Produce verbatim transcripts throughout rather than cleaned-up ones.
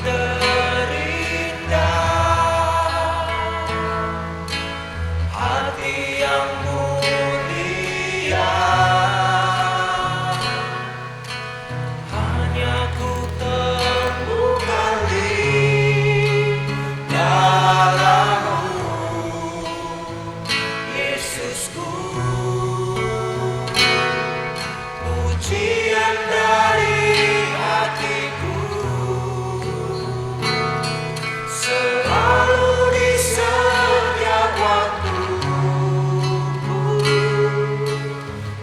Terindah, hati yang mulia, hanya ku temukan di dalammu, Yesusku. Pujian dari hatiku selalu di setiap waktuku,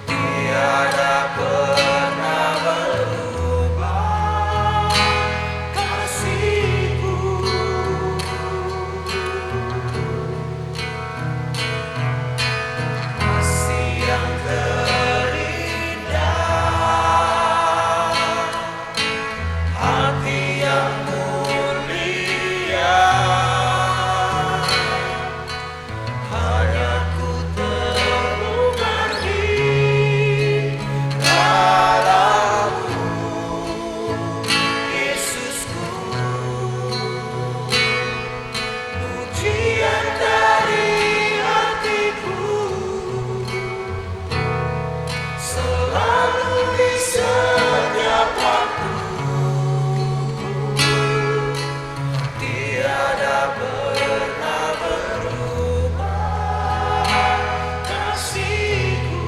tiada pernah berubah kasihku. Kasih yang terindah, hati yang mulia, hanya ku temukan di dalammu, Yesusku. Pujian dari hatiku selalu di setiap waktu, tiada pernah berubah kasihku.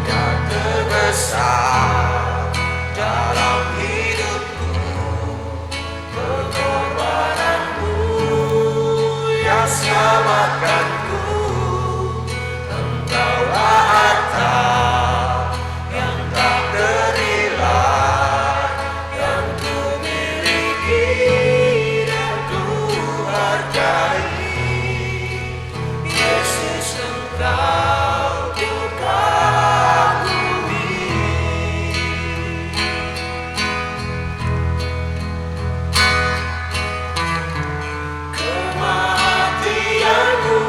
Yang terbesar dalam hidupku, pengorbananmu yang selamatkanku. Engkaulah harta yang tak ternilai, yang kumiliki dan kuhargai. Yesus, Engkau kukagumi. Kematianmu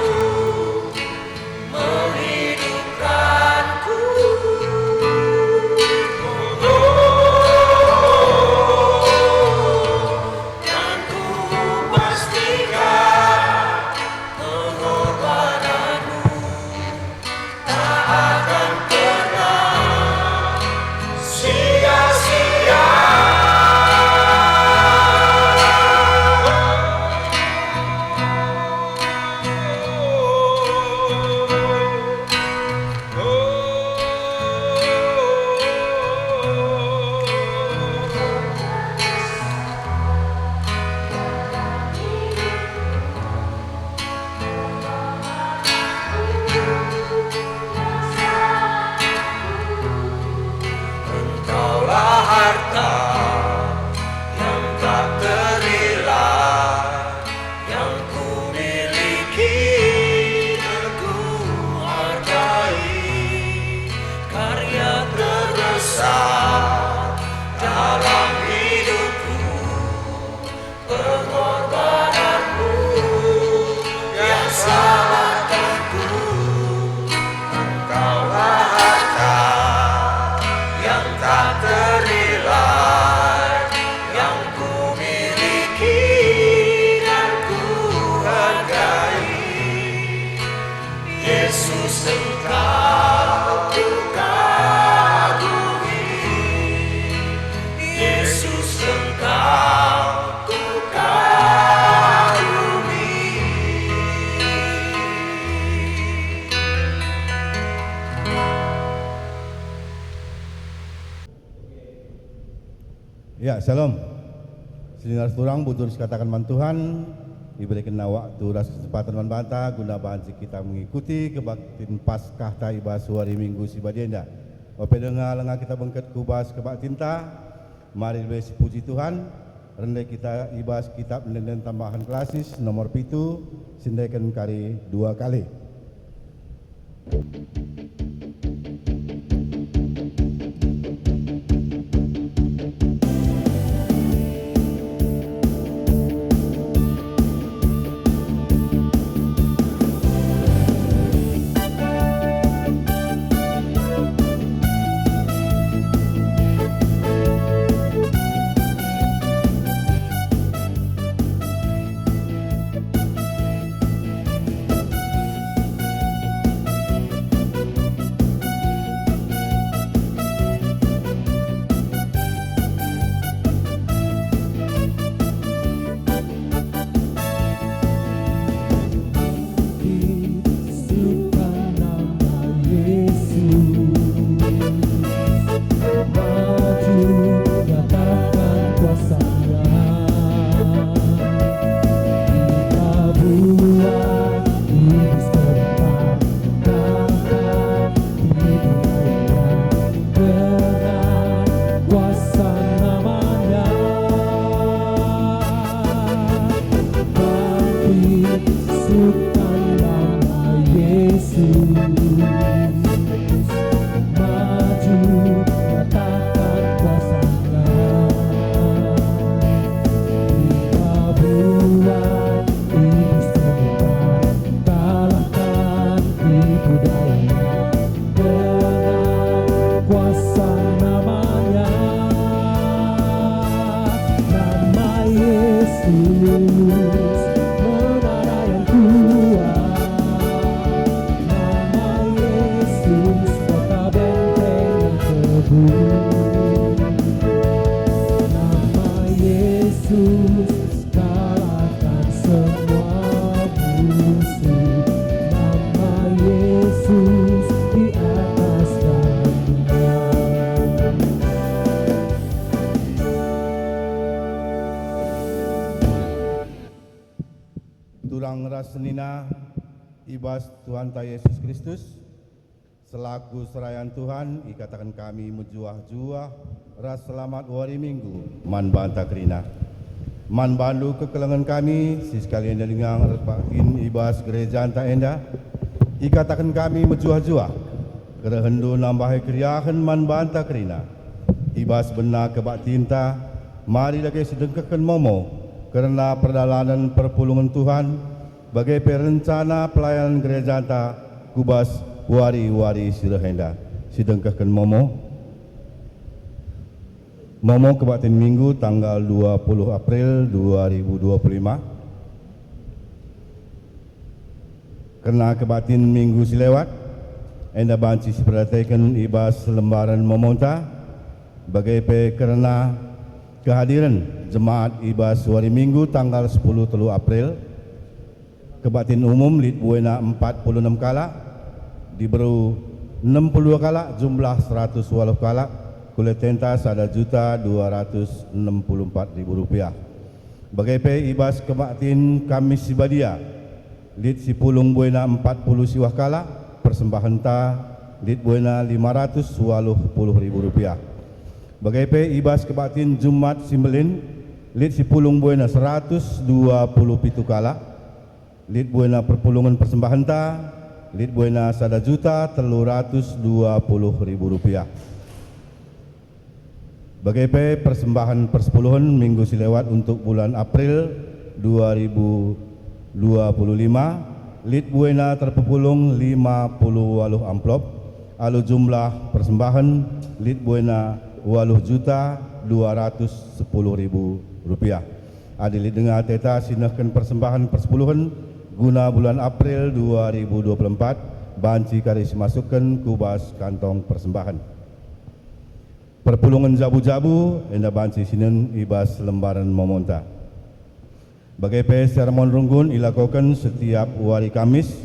menghidupkanku. Dan kupastikan pengorbananmu tak akan pernah sia-sia. Engkaulah harta yang tak ternilai, yang kumiliki dan kuhargai, karya terbesar dalam hidupku. Pengorbananmu yang selamatkanku, Engkaulah harta yang tak ternilai, yang kumiliki dan kuhargai. Yesus, Engkau kukagumi. Yesus, Engkau kukagumi. Ya, shalom. Senina ras turang, bujur sikataken man Tuhan, iberekenNa waktu ras kesempatan man banta guna banci kita mengikuti kebaktin Paskahta i bas wari Minggu si badia enda. Ope denga langa kita bengket ku bas kebaktinta, mari lebe sipuji Tuhan, rende kita i bas kitab Ende-enden Tambahan Klasis nomor pitu, siendeken kari dua kali. Ras senina i bas Tuhanta Yesus Kristus, selaku serayan Tuhan, ikataken kami mejuah-juah ras selamat wari Minggu man banta kerina. Man bandu kekelengen kami, si sekali enda denga ras baktin i bas gerejanta enda, ikataken kami mejuah-juah kerehenndu nambahi keriahen man banta kerina. I bas bena kebaktinta, mari dage sidengkehken momo kerna perdalanen perpulungen Tuhan, bage pe rencana pelayanan gerejanta ku bas wari-wari si reh enda. Sidengkehken momo. Momo kebaktin Minggu tanggal dua puluh April dua ribu dua puluh lima. Kerna kebaktin Minggu si lewat, enda banci siperdiateken i bas lembaren momonta, bage pe kerna kehadiren jemaat i bas wari Minggu tanggal sepuluh telu April, kebaktin umum lit buena empat puluh enem kalak, diberu enem puluh dua kalak, jumlah seratus waluh kalak, kuletenta sada juta dua ratus enem puluh empat ribu rupiah. Bage pe i bas kebaktin Kamis si Badia, lit si pulung buena empat puluh siwah kalak, persembahenta lit buena lima ratus waluh puluh ribu rupiah. Bage pe i bas kebaktin Jumat si Mbelin, lit si pulung buena seratus dua puluh pitu kalak, lit buena perpulungen persembahenta, lit buena sada juta telu ratus dua puluh ribu rupiah. Bage pe persembahen persepuluhen minggu si lewat untuk bulan April dua ribu dua puluh lima, lit buena terpepulung lima puluh waluh amplop, alu jumlah persembahen lit buena waluh juta dua ratus sepuluh ribu rupiah. Adi lit denga ateta si nehken persembahen persepuluhen guna bulan April dua ribu dua puluh empat, banci kari simasukken ku bas kantong persembahen. Perpulungen jabu-jabu enda banci sinen i bas lembaren momonta. Bage pe sermon runggun ilakoken setiap wari Kamis,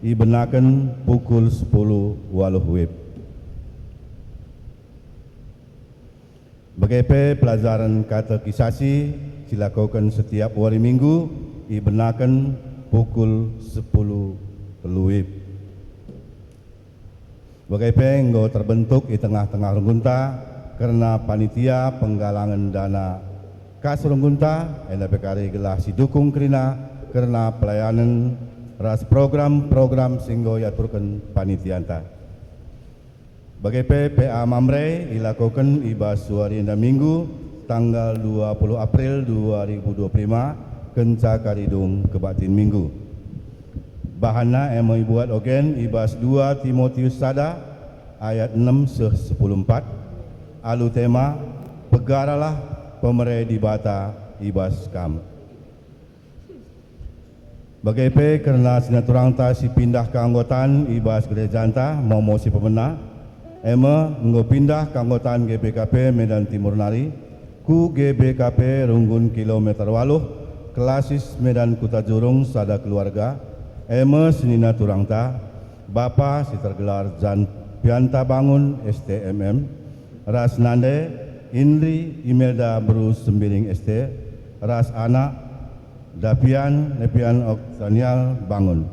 ibenaken pukul sepuluh waluh wib. Bage pe pelajaren katekisasi silakoken setiap wari Minggu, ibenaken pukul sepuluh telu wib. Bage pe enggo terbentuk i tengah-tengah runggunta kerna panitia penggalangen dana kas runggunta, enda pe kari gelah sidukung kerina kerna pelayanen ras program-program si enggo iaturken panitianta. Bage pe P A Mamre ilakoken i bas wari enda Minggu, tanggal dua puluh April dua ribu dua puluh lima, kenca kari dung kebaktin Minggu. Bahanna e me ibuat ogen i bas dua Timotius sada ayat enem seh sepuluh empat, alu tema, "Pegaralah pemere Dibata i bas kam." Bage pe kerna senina turangta si pindah keanggotan i bas gerejanta, momo si pemena, e me enggo pindah keanggotan G B K P Medan Timur nari ku G B K P Runggun Kilometer waluh, Klasis Medan Kuta Jurung sada keluarga, e me senina turangta, Bapa si tergelar Jan Pianta Bangun, S T M M, ras nande, Indri Imelda Beru Sembiring, S T, ras anak, Dapian, Nepian Oktanial Bangun.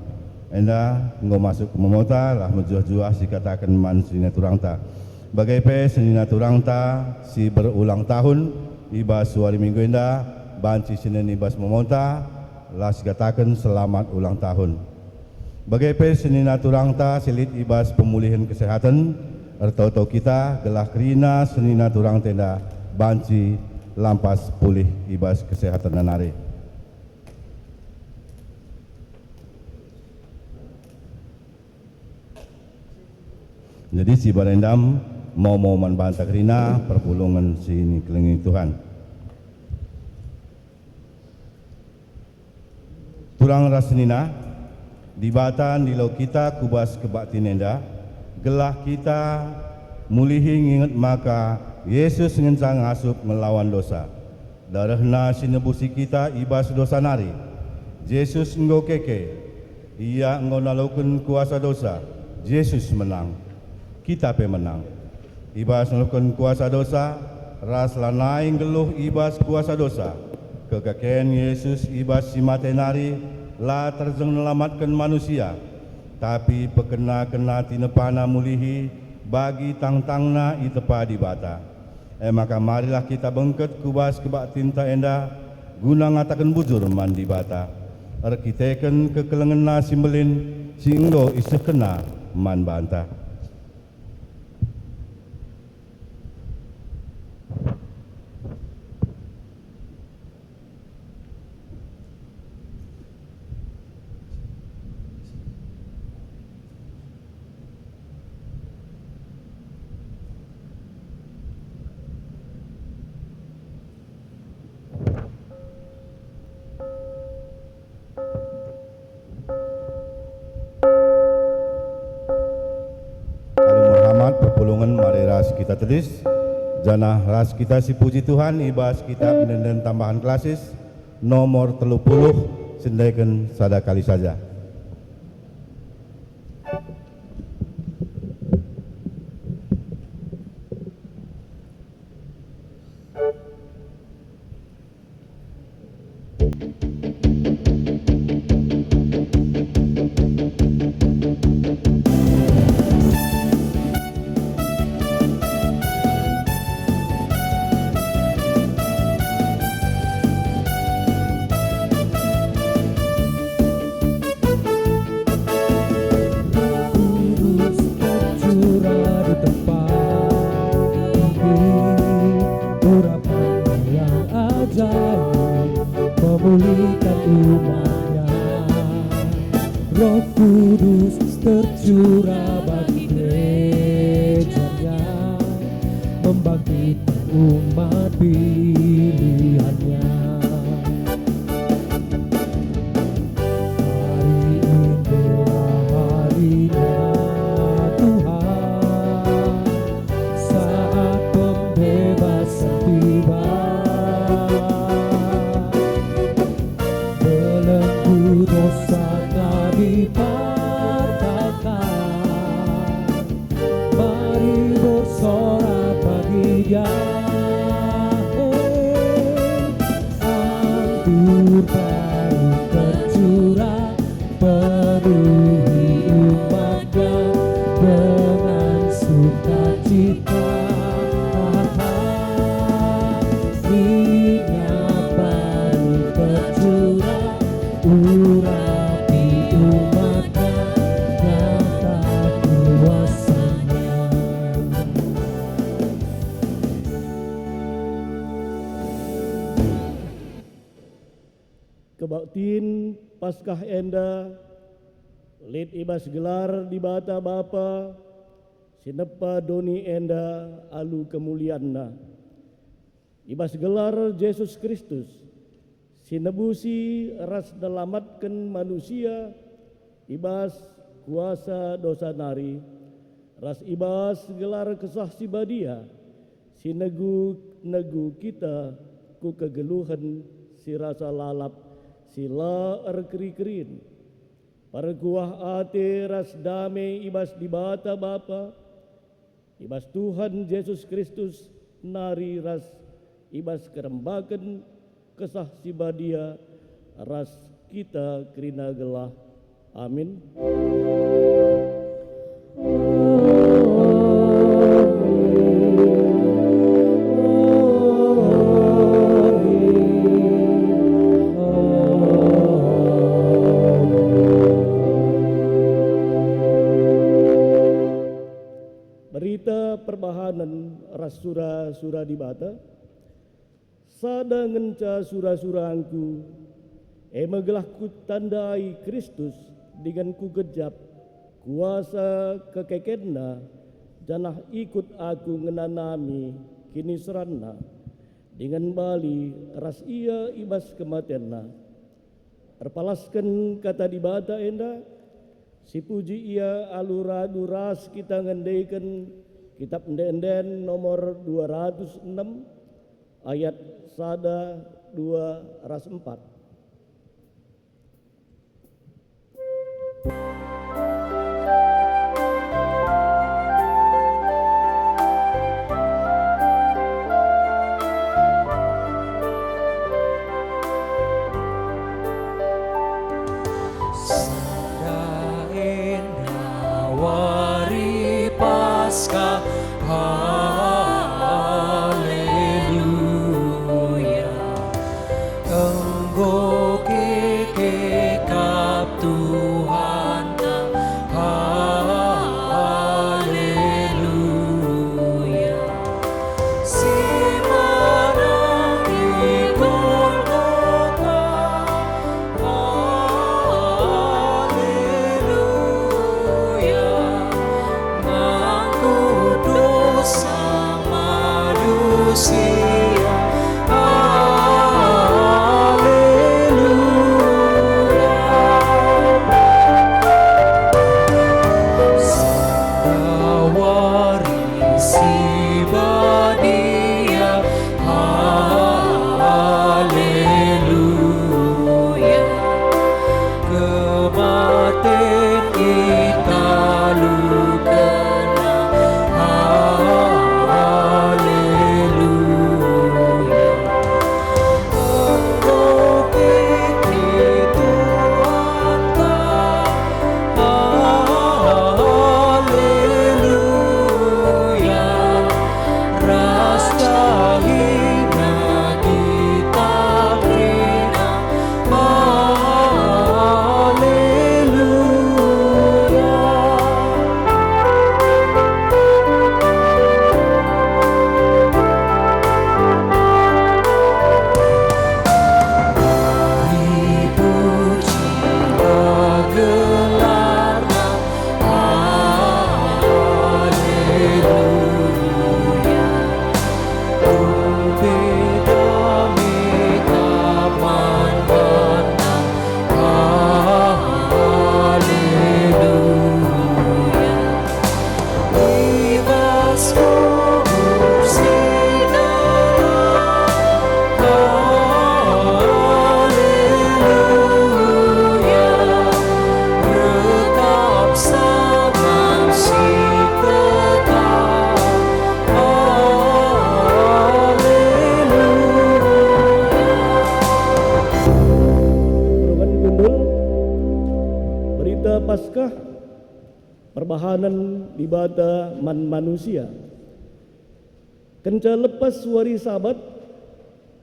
Enda enggo masuk ku momota, lah mejuah-juah sikataken man senina turangta. Bage pe senina turangta si berulang tahun i bas wari Minggu enda banci sinen i bas momota, lah sikataken selamat ulang tahun. Bage pe senina turangta si lit i bas pemulihen kesehaten, ertoto kita gelah kerina senina turangta enda banci lampas pulih i bas kesehatenna nari. Jadi, si barendam momo man banta kerina perpulungen si nikelengi Tuhan. Turang ras senina, Dibata ndilo kita ku bas kebaktin enda, gelah kita mulihi nginget maka Jesus ngenca ngasup ngelawan dosa. DarehNa si nebusi kita i bas dosa nari. Jesus enggo keke. Ia enggo naloken kuasa dosa. Jesus menang. Kita pe menang. I bas naloken kuasa dosa, ras lanai nggeluh i bas kuasa dosa. Kekeken Jesus i bas si mate nari, la terjeng nelamatken manusia, tapi pekena-kena tinepana mulihi bagi tangtangna itepa Dibata. E maka marilah kita bengket ku bas kebaktinta enda guna ngataken bujur man Dibata, erkiteken kekelengenna si mbelin si enggo isehkenNa man banta. Alu merhamat, perpulungen mari ras kita tedis, janah ras kita sipuji Tuhan i bas kitab ende-enden tambahan klasis nomor telu puluh, sendeken sada kali saja. Roh Kudus tercurah di tempat ini, urapanNa yang ajaib memulihkan umatNa. Roh Kudus tercurah bagi gerejaNa, membangkitkan umat pilihanNa. Hari inilah harinya Tuhan, saat pembebasan tiba. Belenggu dosa kami patahkan, mari bersorak bagi Dia. Anggur baru tercurah, penuhi umat-Nya dengan sukacita. Minyak baru tercurah, urapi umat-Nya, nyata kuasa-Nya. Kebaktin Paskah enda lit i bas gelar Dibata Bapa, si nepa doni enda alu kemulianNa. I bas gelar Jesus Kristus, si nebusi ras nelamatken manusia i bas kuasa dosa nari, ras i bas gelar Kesah Si Badia, si negu-negu kita ku kegeluhen si rasa lalap, si la erkeri-kerin. Perkuah ate ras dame i bas Dibata Bapa, i bas Tuhan Jesus Kristus nari ras i bas kerembaken Kesah Si Badia ras kita kerina gelah. Amin. Berita Perbahanen ras sura-sura Dibata. Sada ngenca sura-surangku, e me gelah kutandai Kristus dingen kugejap kuasa kekekenNa, janah ikut aku ngenanami kiniseranNa, dingen bali ras Ia i bas kematenNa. Erpalasken Kata Dibata enda, sipuji Ia alu radu ras kita ngendeken Kitap Ende-enden nomor dua ratus enem, ayat sada, dua, ras empat. Perbahanen Dibata man manusia. Kenca lepas wari Sabat,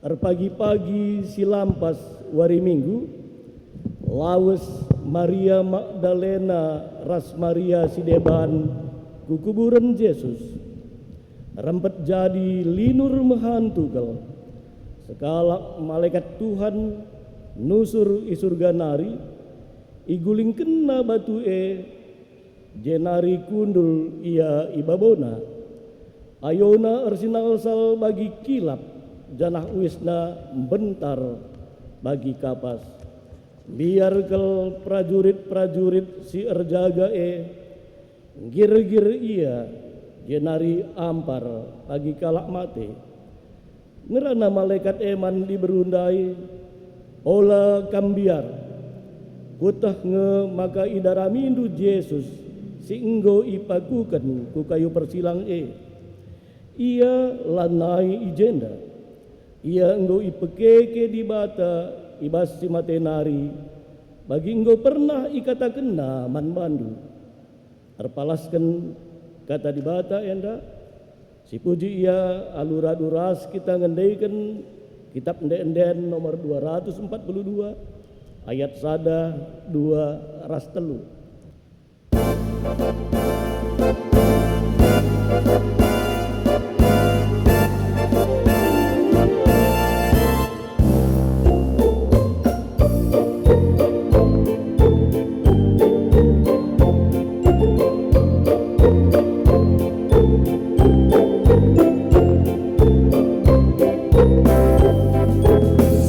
erpagi-pagi si lampas wari Minggu, lawes Maria Magdalena ras Maria si deban ku kuburen Jesus. Rempet jadi linur mehantu kal. Sekalak malekat Tuhan nusur i Surga nari, igulingkenna batu e, jenari kundul ia i babona. Ayona ersinalsal bagi kilap, janah uisna mbentar bagi kapas. Mbiar kal perajurit-perajurit si erjaga e, nggirgir ia, jenari ampar bagi kalak mate. Ngerana malekat e man diberu ndai, "Ola kam mbiar. Kueteh nge maka idaramindu Jesus si enggo ipakuken ku kayu persilang e. Ia lanai i jenda. Ia enggo ipekeke Dibata i bas si mate nari, bagi enggo pernah ikatakenNa man bandu." Erpalasken Kata Dibata enda, sipuji ia alu radu ras kita ngendeken Kitap Ende-enden nomor dua ratus empat puluh dua, ayat sada, dua, ras telu.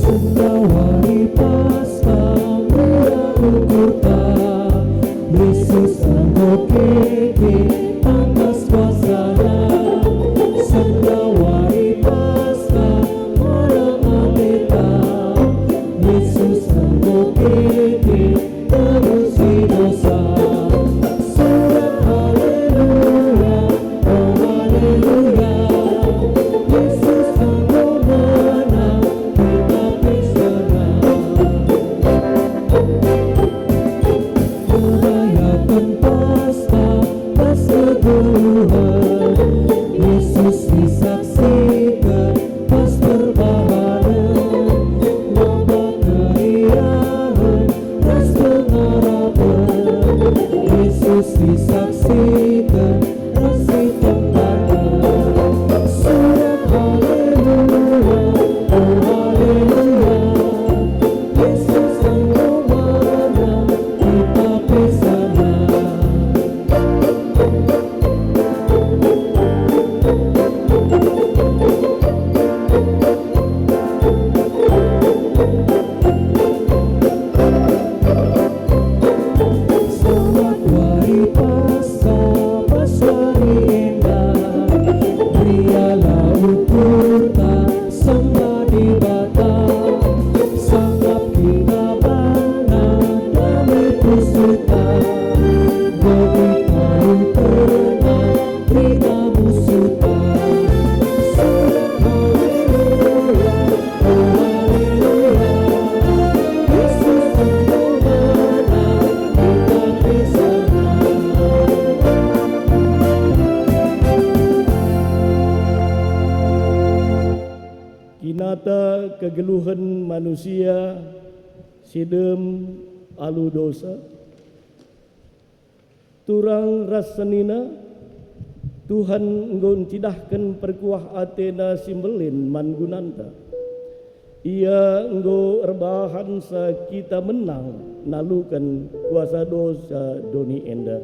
Senda wari Paskah meriah ukurta, Yesus enggo keke tangkas kuasaNa. Senda wari Paskah malang ateta, Yesus enggo keke tebusi dosa. Surak haleluya, oh haleluya, Yesus enggo menang, kita pesta senang. Merayaken Paskah bas kegeluhen, Yesus isaksiken bas perbahanen, maba keriahen ras pengarapen, Yesus isaksiken ras itanggarken. Surak haleluya, oh haleluya, Yesus enggo menang, kita pesta senang. Selamat wari Paskah, bas wari enda, meriahlah ukurta, sembah Dibata, sangap kita bana, dame pusuhta, bagi kayu tenang, kita musuhta. Surak haleluya, oh haleluya, Yesus enggo menang, kita pesta senang. Kinata kegeluhen manusia si dem alu dosa. Turang ras senina, Tuhan enggo ncidahken perkuah ateNa si mbelin man gunanta. Ia enggo erbahansa kita menang naluken kuasa dosa doni enda.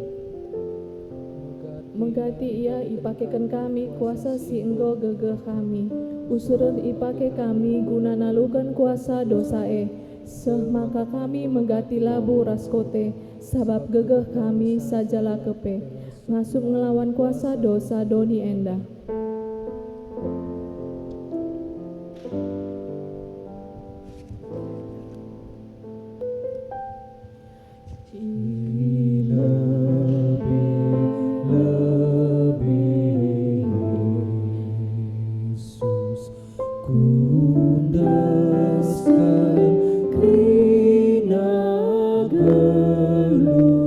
Megati Ia ipakeken kami kuasa si enggo gegeh kami. Usuren ipake kami guna naluken kuasa dosa e, seh maka kami megati labu ras kote, sabap gegeh kami saja la kepe, ngasup ngelawan kuasa dosa doni enda. Lebih-lebih Yesus, kundasken kerina geluhku,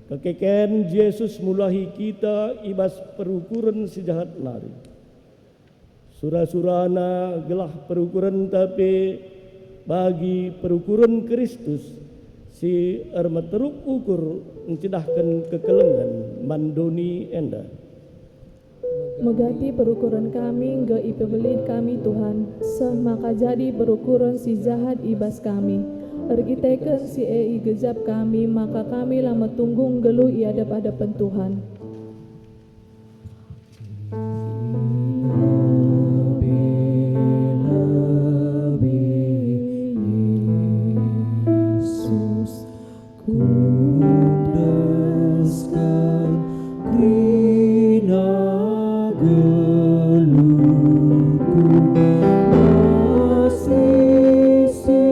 Kekeken Jesus mulahi kita i bas perukuren si jahat nari. Sura-surana gelah perukurenta pe bagi perukuren Kristus si ermeteruk ukur ncidahken kekelengen man doni enda. Megati perukuren kami enggo ipebelit kami, Tuhan, seh maka jadi perukuren si jahat i bas kami. Erkiteken si e igejap kami, maka kami la metunggung nggeluh i adep-adepen Tuhan. Kundesken kerina geluhku, bas isi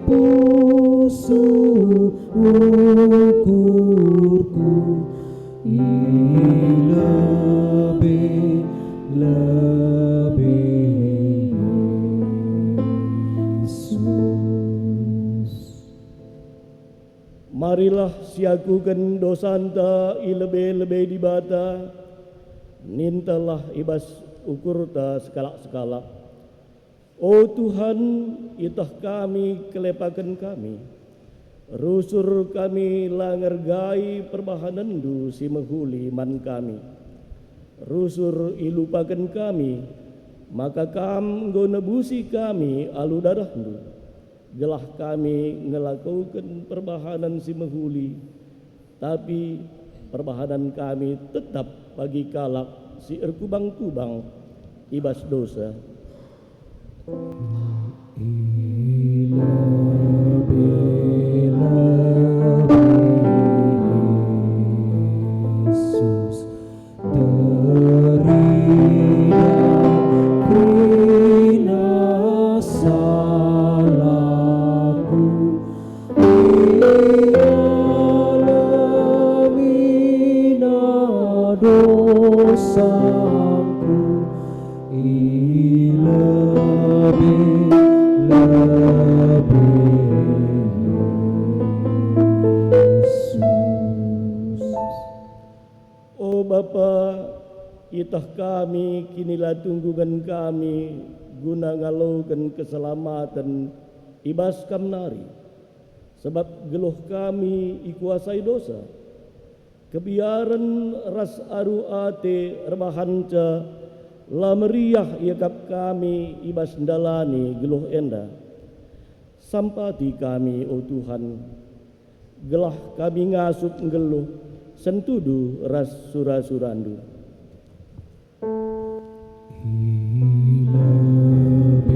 pusuh ukurku, i lebe-lebe Yesus. Marilah siakuken dosanta i lebe-lebe Dibata, nintalah i bas ukurta sekalak-sekalak. O Tuhan, ieteh kami kelepaken kami. Rusur kami la ngergai perbahanenNdu si mehuli man kami. Rusur ilupaken kami, maka Kam enggo nebusi kami alu darehNdu. Gelah kami ngelakoken perbahanen si mehuli, tapi perbahanen kami tetap bagi kalak si erkubang-kubang i bas dosa. Terina kerina salahku, ialemina dosangku, i lebe-lebe Yesus. O Bapa, ieteh kami kinilatunggugen kami guna ngaloken keselamaten i bas Kam nari, sabap geluh kami ikuasai dosa. Kebiaren ras aru ate erbahanca la meriah iakap kami i bas ndalani geluh enda. Sampati kami, o Tuhan, gelah kami ngasup nggeluh sentudu ras sura-suraNdu. I lebe-lebe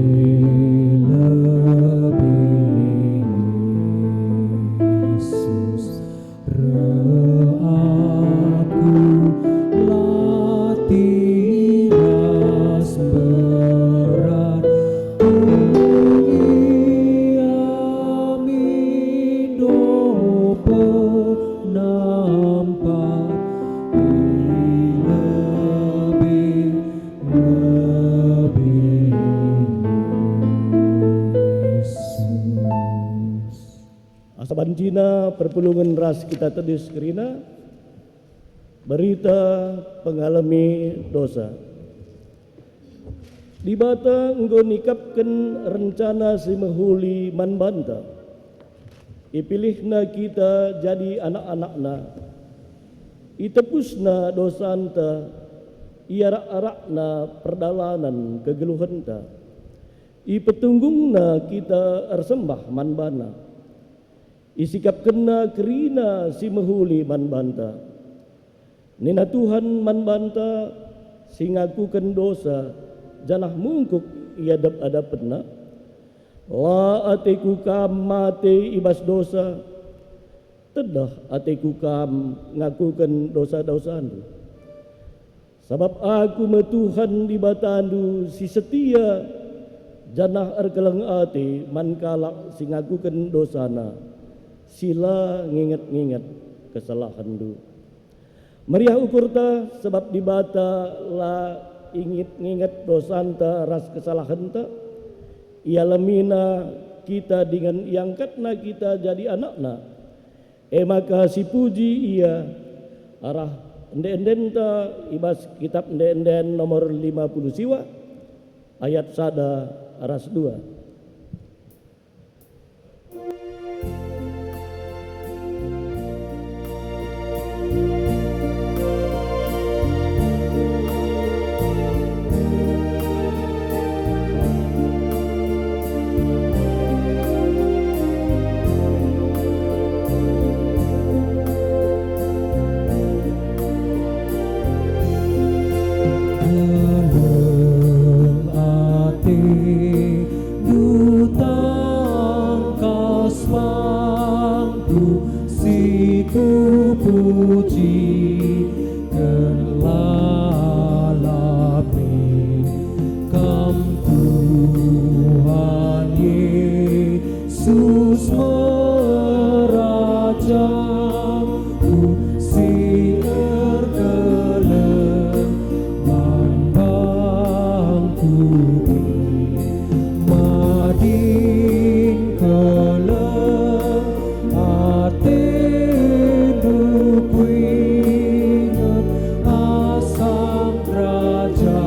Yesus, reh aku la tiras berat, ia mindo penampat i lebe-lebe Yesus. Asa banci perpulungen ras kita tedis kerina, berita pengalemi dosa. Dibata enggo nikapken rencana si mehuli man banta. IpilihNa kita jadi anak-anakNa. ItebusNa dosanta, iarak-arakNa perdalanen kegeluhenta. IpetunggungNa kita ersembah man baNa. IsikapkenNa kerina si mehuli man banta. Nina Tuhan man banta, si ngakuken dosa, janah mungkuk i adep-adepenNa, "La ateKu kam mate i bas dosa, tedeh ateKu kam ngakuken dosa-dosandu. Sabap Aku me Tuhan Dibatandu si setia, janah erkeleng ate man kalak si ngakuken dosana, si la nginget-nginget kesalahenndu." Meriah ukurta, sabap Dibata la inget-nginget dosanta ras kesalahenta. Ialemina kita dingen iangkatNa kita jadi anakNa. E maka sipuji ia arah ende-endenta i bas Kitap Ende-enden nomor lima puluh siwa, ayat sada ras dua. Keleng atendu tangkas bangku si kupuji, kelalapi Kam Tuhan Yesus meraja. Ku si erkeleng man bangku e, madin keleng atendu kuinget asang raja.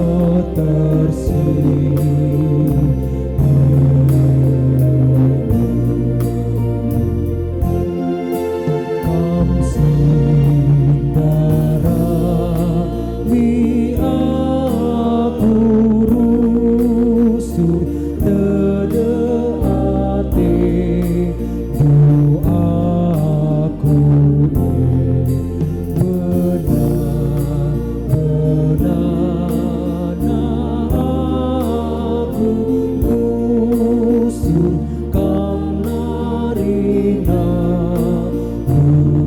Metersi. Kam si ndarami aku rusur, tedeh ate doaku e. Benar-benar aku rusur, Kam nari aku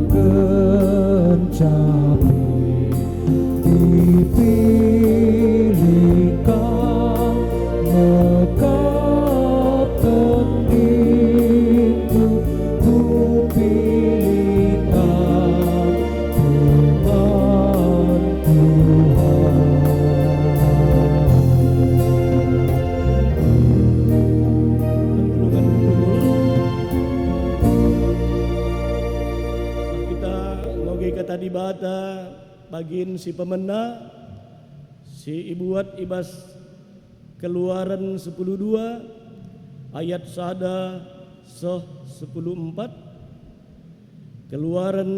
kenca pe dipilih Kam mekapken diriku. Kupilih Kam, Tuhan. Kita ngoge Kata Dibata bagin si pemena, si ibuat i bas Keluaran sepuluh dua ayat sada seh sepuluh empat, Keluaran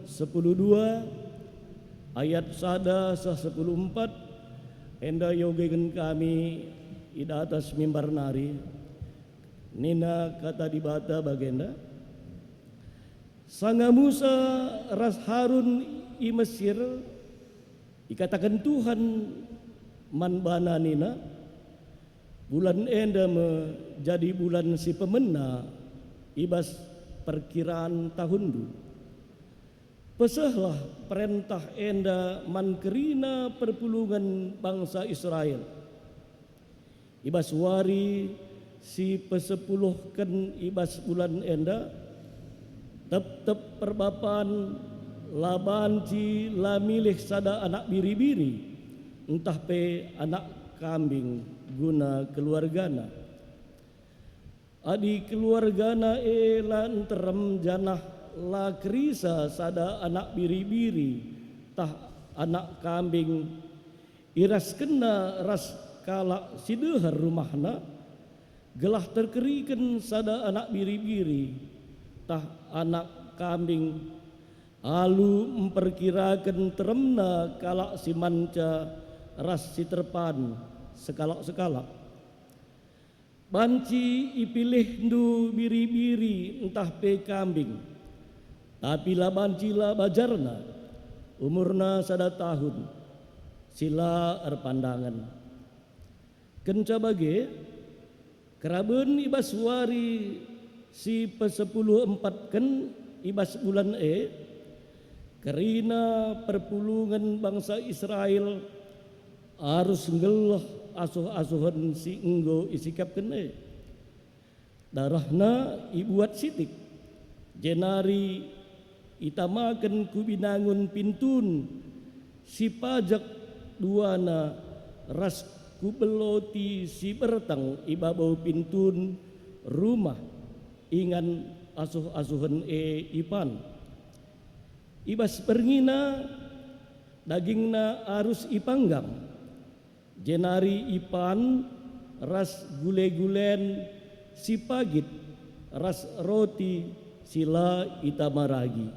sepuluh dua ayat sada seh sepuluh empat, enda iogeken kami i datas mimbar nari. Nina Kata Dibata bagenda, Sanga Musa ras Harun i Mesir, ikataken Tuhan man bana nina, "Bulan enda me jadi bulan si pemena i bas perkiran tahunndu. Pesehlah perentah enda man kerina perpulungen bangsa Israel. I bas wari si pesepuluhken i bas bulan enda, tep-tep perbapan la banci la milih sada anak biri-biri, ntah pe anak kambing guna keluargana. Adi keluargana e la nterem janah la kerisa sada anak biri-biri tah anak kambing, iraskenna ras kalak si deher rumahna, gelah terkeriken sada anak biri-biri tah anak kambing, alu mperkiraken teremna kalak si manca ras si terpan sekalak-sekalak. Banci ipilihndu biri-biri ntah pe kambing, tapi la banci la bajarna, umurna sada tahun, si la erpandangen." Kenca bage, keraben i bas wari si pesepuluh empatken i bas bulan e, kerina perpulungen bangsa Israel arus nggeluh asuh-asuhen si enggo isikapken e. Darehna ibuat sitik, jenari itamaken ku binangun pintun si pajek duana ras ku beloti si bertang i babo pintun rumah ingan asuh-asuhen e ipan. I bas berngiNa, dagingNa arus ipanggang, jenari ipan ras gule-gulen si pagit ras roti si la itama ragi.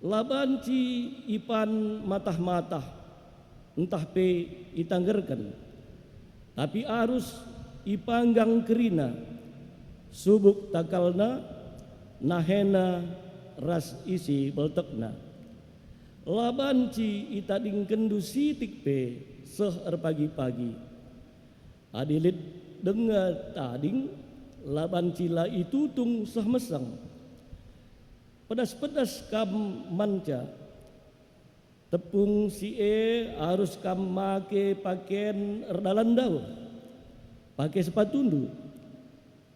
La banci ipan matah-matah, ntah pe itanggerken, tapi arus ipanggang kerina, subuk takalna, nahena, ras isi beltekna. La banci itadingkenndu sitik pe seh erpagi-pagi. Adi lit denga tading, la banci la itutung seh meseng. Pedas-pedas kam manca. Tepung si e arus kam make paken erdalan dauh. Pake sepatundu,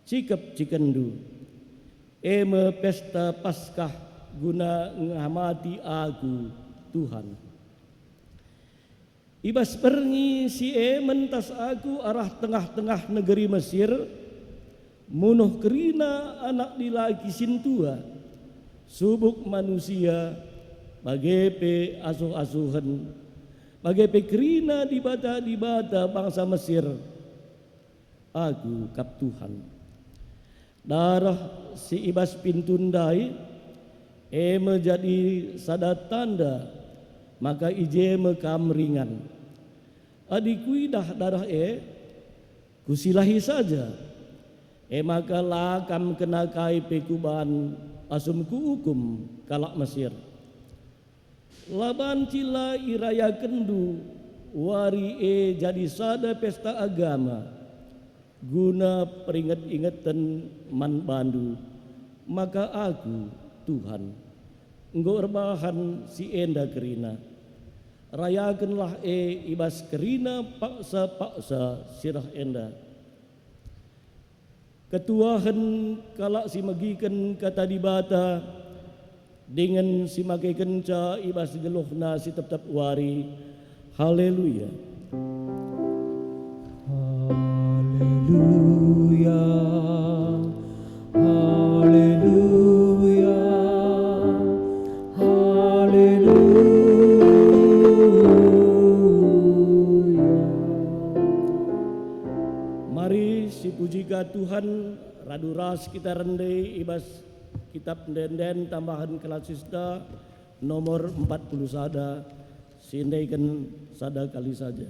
cikep cikenndu. E me pesta Paskah guna ngamati Aku, Tuhan. I bas berngi si e mentas Aku arah tengah-tengah negeri Mesir, munuh kerina anak dilaki sintua, subuk manusia, bage pe asuh-asuhen, bage pe kerina dibata-dibata bangsa Mesir. Aku kap Tuhan. Dareh si i bas pintu ndai, e me jadi sada tanda maka i je me kam ringan. Adi kuidah dareh e, kusilahi saja, e maka la kam kena kai pe kuban asum kuukum kalak Mesir. La banci la irayakenndu wari e jadi sada pesta agama, guna peringet-ingeten man bandu, maka Aku, Tuhan, enggo erbahan si enda kerina. Rayakenlah e i bas kerina paksa-paksa si reh enda. Ketuahen kalak si megiken Kata Dibata dingen si makekenca i bas geluhna si tep-tep wari. Haleluya! Haleluya! Haleluya! Haleluya! Mari sipujiken Tuhan, radu ras kita rende i bas Kitap Ende-enden Tambahen Kalasista nomor empat puluh sada, siendeken sada kali saja.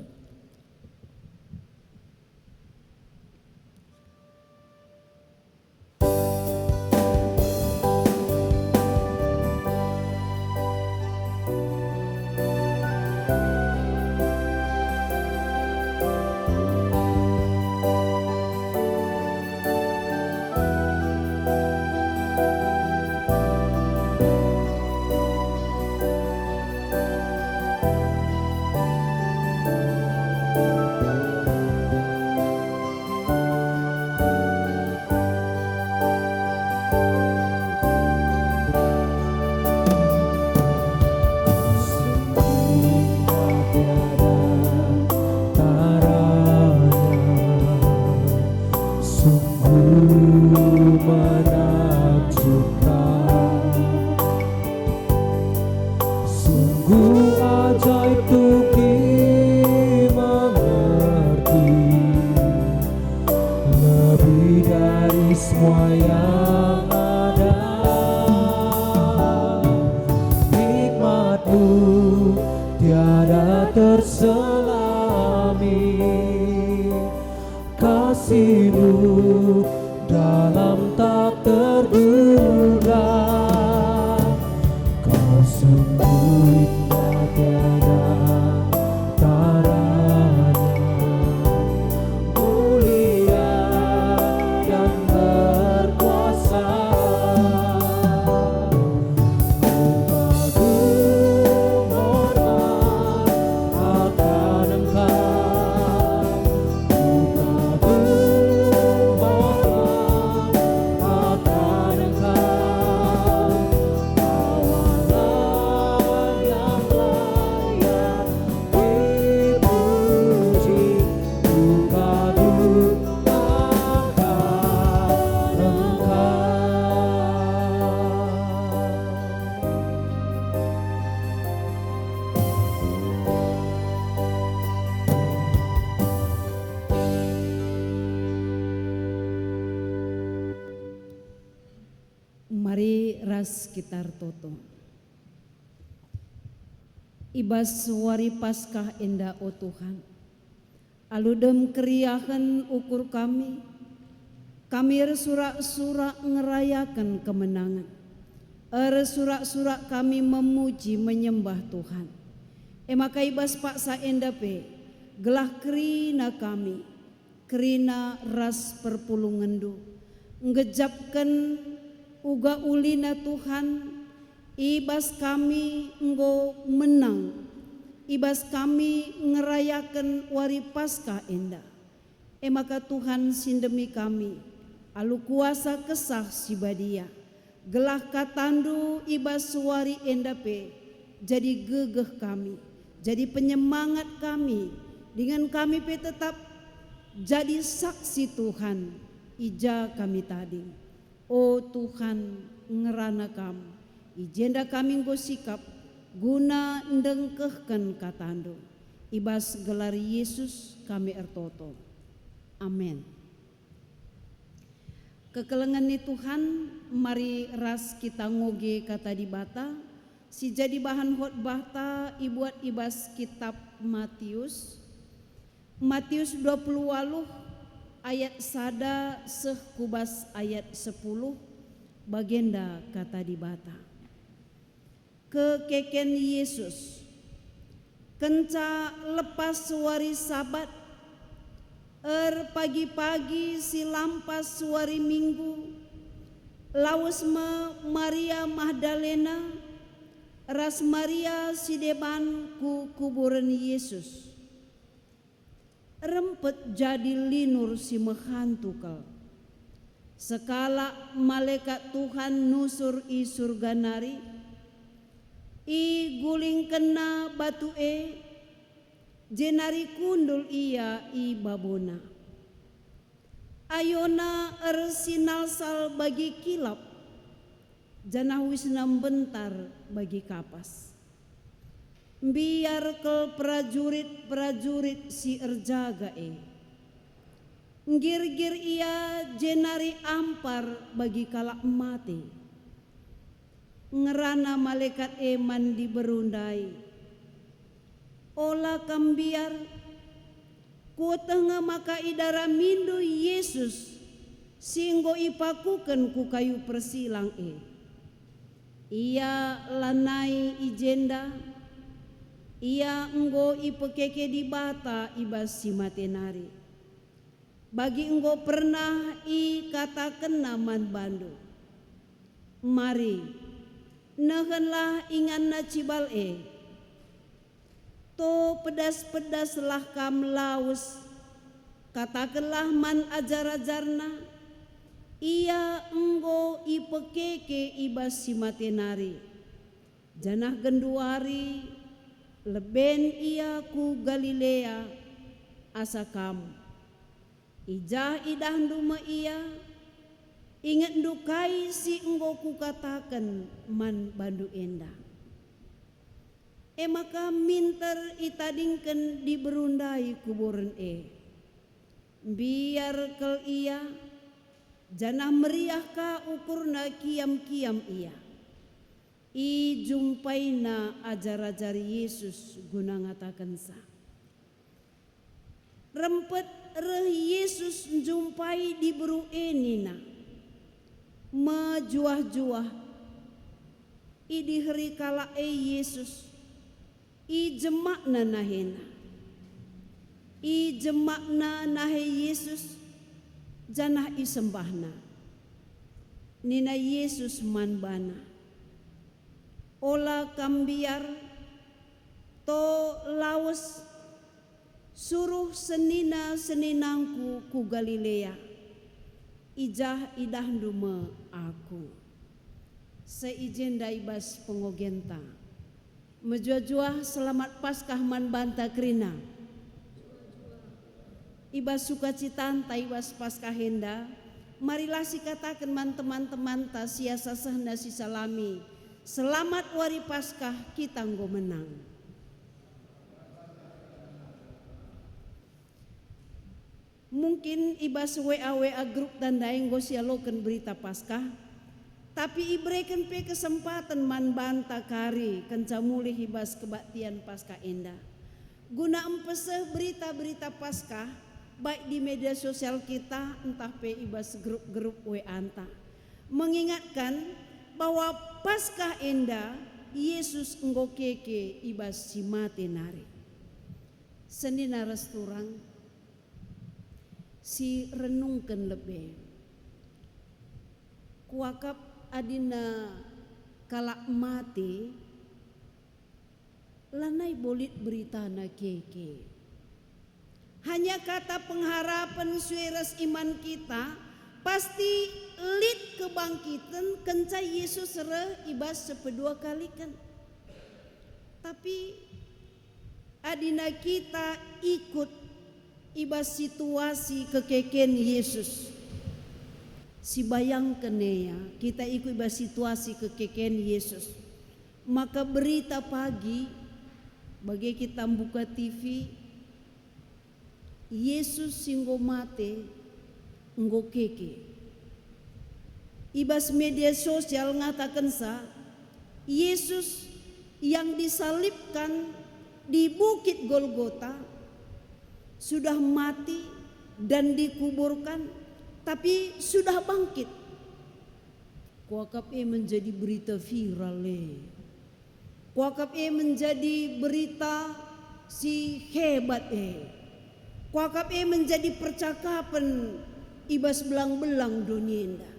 Mari ras kita ertoto. I bas wari Paskah enda, o Tuhan, alu dem keriahen ukur kami, kami ersurak-surak ngerayaken kemenangen. Ersurak-surak kami memuji menyembah Tuhan. E maka i bas paksa enda pe, gelah kerina kami, kerina ras perpulungenNdu, nggejapken uga ulina Tuhan, i bas kami enggo menang, i bas kami ngerayaken wari Paskah enda. E maka Tuhan, sindemi kami alu kuasa Kesah Si Badia, gelah kataNdu i bas wari enda pe jadi gegeh kami, jadi penyemangat kami, dingen kami pe tetap jadi saksi Tuhan i ja kami tading. O Tuhan, ngerana Kam, i jenda kami enggo sikap guna ndengkehken kataNdu. I bas gelar Yesus kami ertoto. Amen. Kekelengen ni Tuhan, mari ras kita ngoge Kata Dibata si jadi bahan khotbahta ibuat i bas Kitap Matius. Matius dua puluh waluh ayat sada seh ku bas ayat sepuluh, bagenda Kata Dibata. Kekeken Yesus. Kenca lepas wari Sabat, erpagi-pagi si lampas wari Minggu, lawes me Maria Magdalena ras Maria si deban ku kuburen Yesus. Rempet jadi linur si mehantu kal. Sekalak malekat Tuhan nusur i Surga nari, igulingkenna batu e, jenari kundul ia i babona. Ayona ersinalsal bagi kilap, janah uisna mbentar bagi kapas. Mbiar kal perajurit-perajurit si erjaga e. Nggirgir ia jenari ampar bagi kalak mate. Ngerana malekat e man diberu ndai, "Ola kam mbiar, kueteh nge maka idaramindu Yesus si enggo ipakuken ku kayu persilang e. Ia lanai i jenda, Ia enggo ipekeke Dibata i bas si mate nari. Bagi enggo pernah ikatakenNa man bandu, 'Mari, nehenlah inganna cibal e. To pedas-pedaslah kam lawes, katakenlah man ajar-ajarNa, Ia enggo ipekeke i bas si mate nari.' Janah genduari leben Ia ku Galilea, asa kam. I jah idahndu me Ia, ingetndu kai si enggo Kukataken man bandu enda." E maka minter itadingken diberu ndai kuburen e. Mbiar kal ia, janah meriah ka ukurna kiam-kiam ia. Ijumpaina ajar-ajar Yesus guna ngatakenca. Rempet reh Yesus njumpai diberu e nina, "Mejuah-juah." Idiheri kalak e Yesus, ijemakna nahena. Ijemakna nahe Yesus, janah isembahna. Nina Yesus man bana, "Ola kam mbiar, to lawes, suruh senina-seninangKu ku Galilea, i jah idahndu me Aku." Seh i jenda i bas pengogenta. Mejuah-juah selamat Paskah man banta kerina. I bas sukacitanta i bas Paskah enda, marilah sikataken man teman-temanta si asa sehna sisalami, "Selamat Wari Paskah, kita enggo menang." Mungkin i bas W A W A grup tandai enggo sialoken Berita Paskah. Tapi ibereken pe kesempaten man banta kari kenca mulih i bas kebaktian Paskah enda, guna mpeseh berita-berita Paskah, baik di media sosial kita ntah pe i bas grup-grup W A-nta, mengingatkan bahwa Paskah enda Yesus enggo keke i bas si mate nari. Senina ras turang, si renungken lebe. Kuakap adina kalak mate, lanai bo lit beritana keke. Hanya kata pengharapen sue ras iman kita, pasti lit kebangkiten kenca Yesus reh i bas sepedua kaliken. Tapi adina kita ikut i bas situasi kekeken Yesus, sibayangken e ya, kita ikut i bas situasi kekeken Yesus. Maka berita pagi, bage kita mbuka T V, Yesus si enggo mate, enggo keke. I bas media sosial ngatakensa, Yesus yang disalibkan di Bukit Golgota sudah mati dan dikuburkan, tapi sudah bangkit. Kuakap e menjadi berita viral e. Kuakap e menjadi berita si hebat e. Kuakap e menjadi percakapen i bas belang-belang doni enda.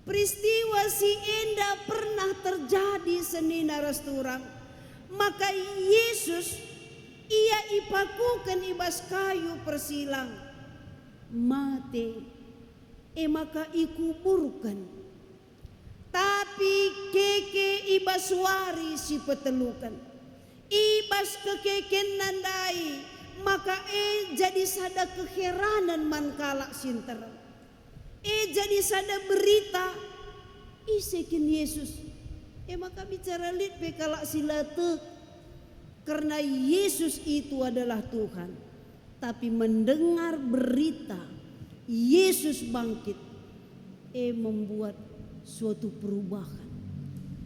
Peristiwa si enda pernah terjadi senina ras turang, maka Yesus, ia ipakuken i bas kayu persilang, mate, e maka ikuburken. Tapi keke i bas wari si peteluken, i bas kekekenna ndai, maka e jadi sada keheranen man kalak si nterem. E jadi sada berita, ise kin Yesus? E maka bicara lit pe kalak si la tek, kerna Yesus itu adalah Tuhan. Tapi mendengar berita Yesus bangkit, e membuat suatu perubahan.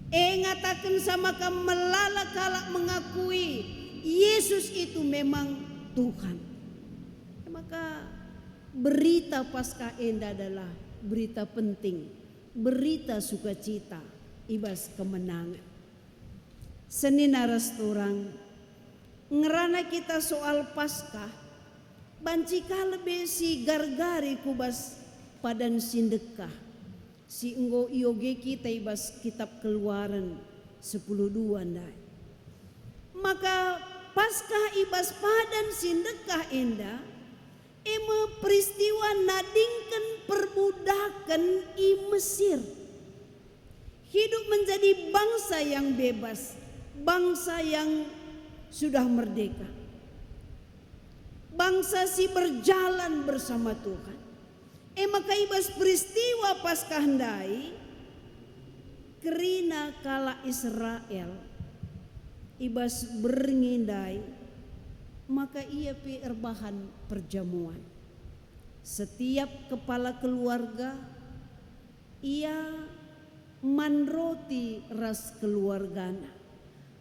E ngatakensa maka melala kalak mengakui Yesus itu memang Tuhan. Maka berita Paskah enda adalah berita penting, berita sukacita i bas kemenangan. Senina ras turang, ngerana kita soal Paskah, banci ka lebe si gargari ku bas padan si ndekah, si enggo ioge kita i bas Kitap Keluaren sepuluh dua ndai. Maka Paskah i bas padan si ndekah enda, e me peristiwa nadingken perbudaken i Mesir. Hidup menjadi bangsa yang bebas, bangsa yang sudah merdeka, bangsa si berjalan bersama Tuhan. E maka i bas peristiwa Paskah ndai, kerina kalak Israel i bas berngi ndai, maka ia pe erbahan perjamuan. Setiap kepala keluarga, ia man roti ras keluargana,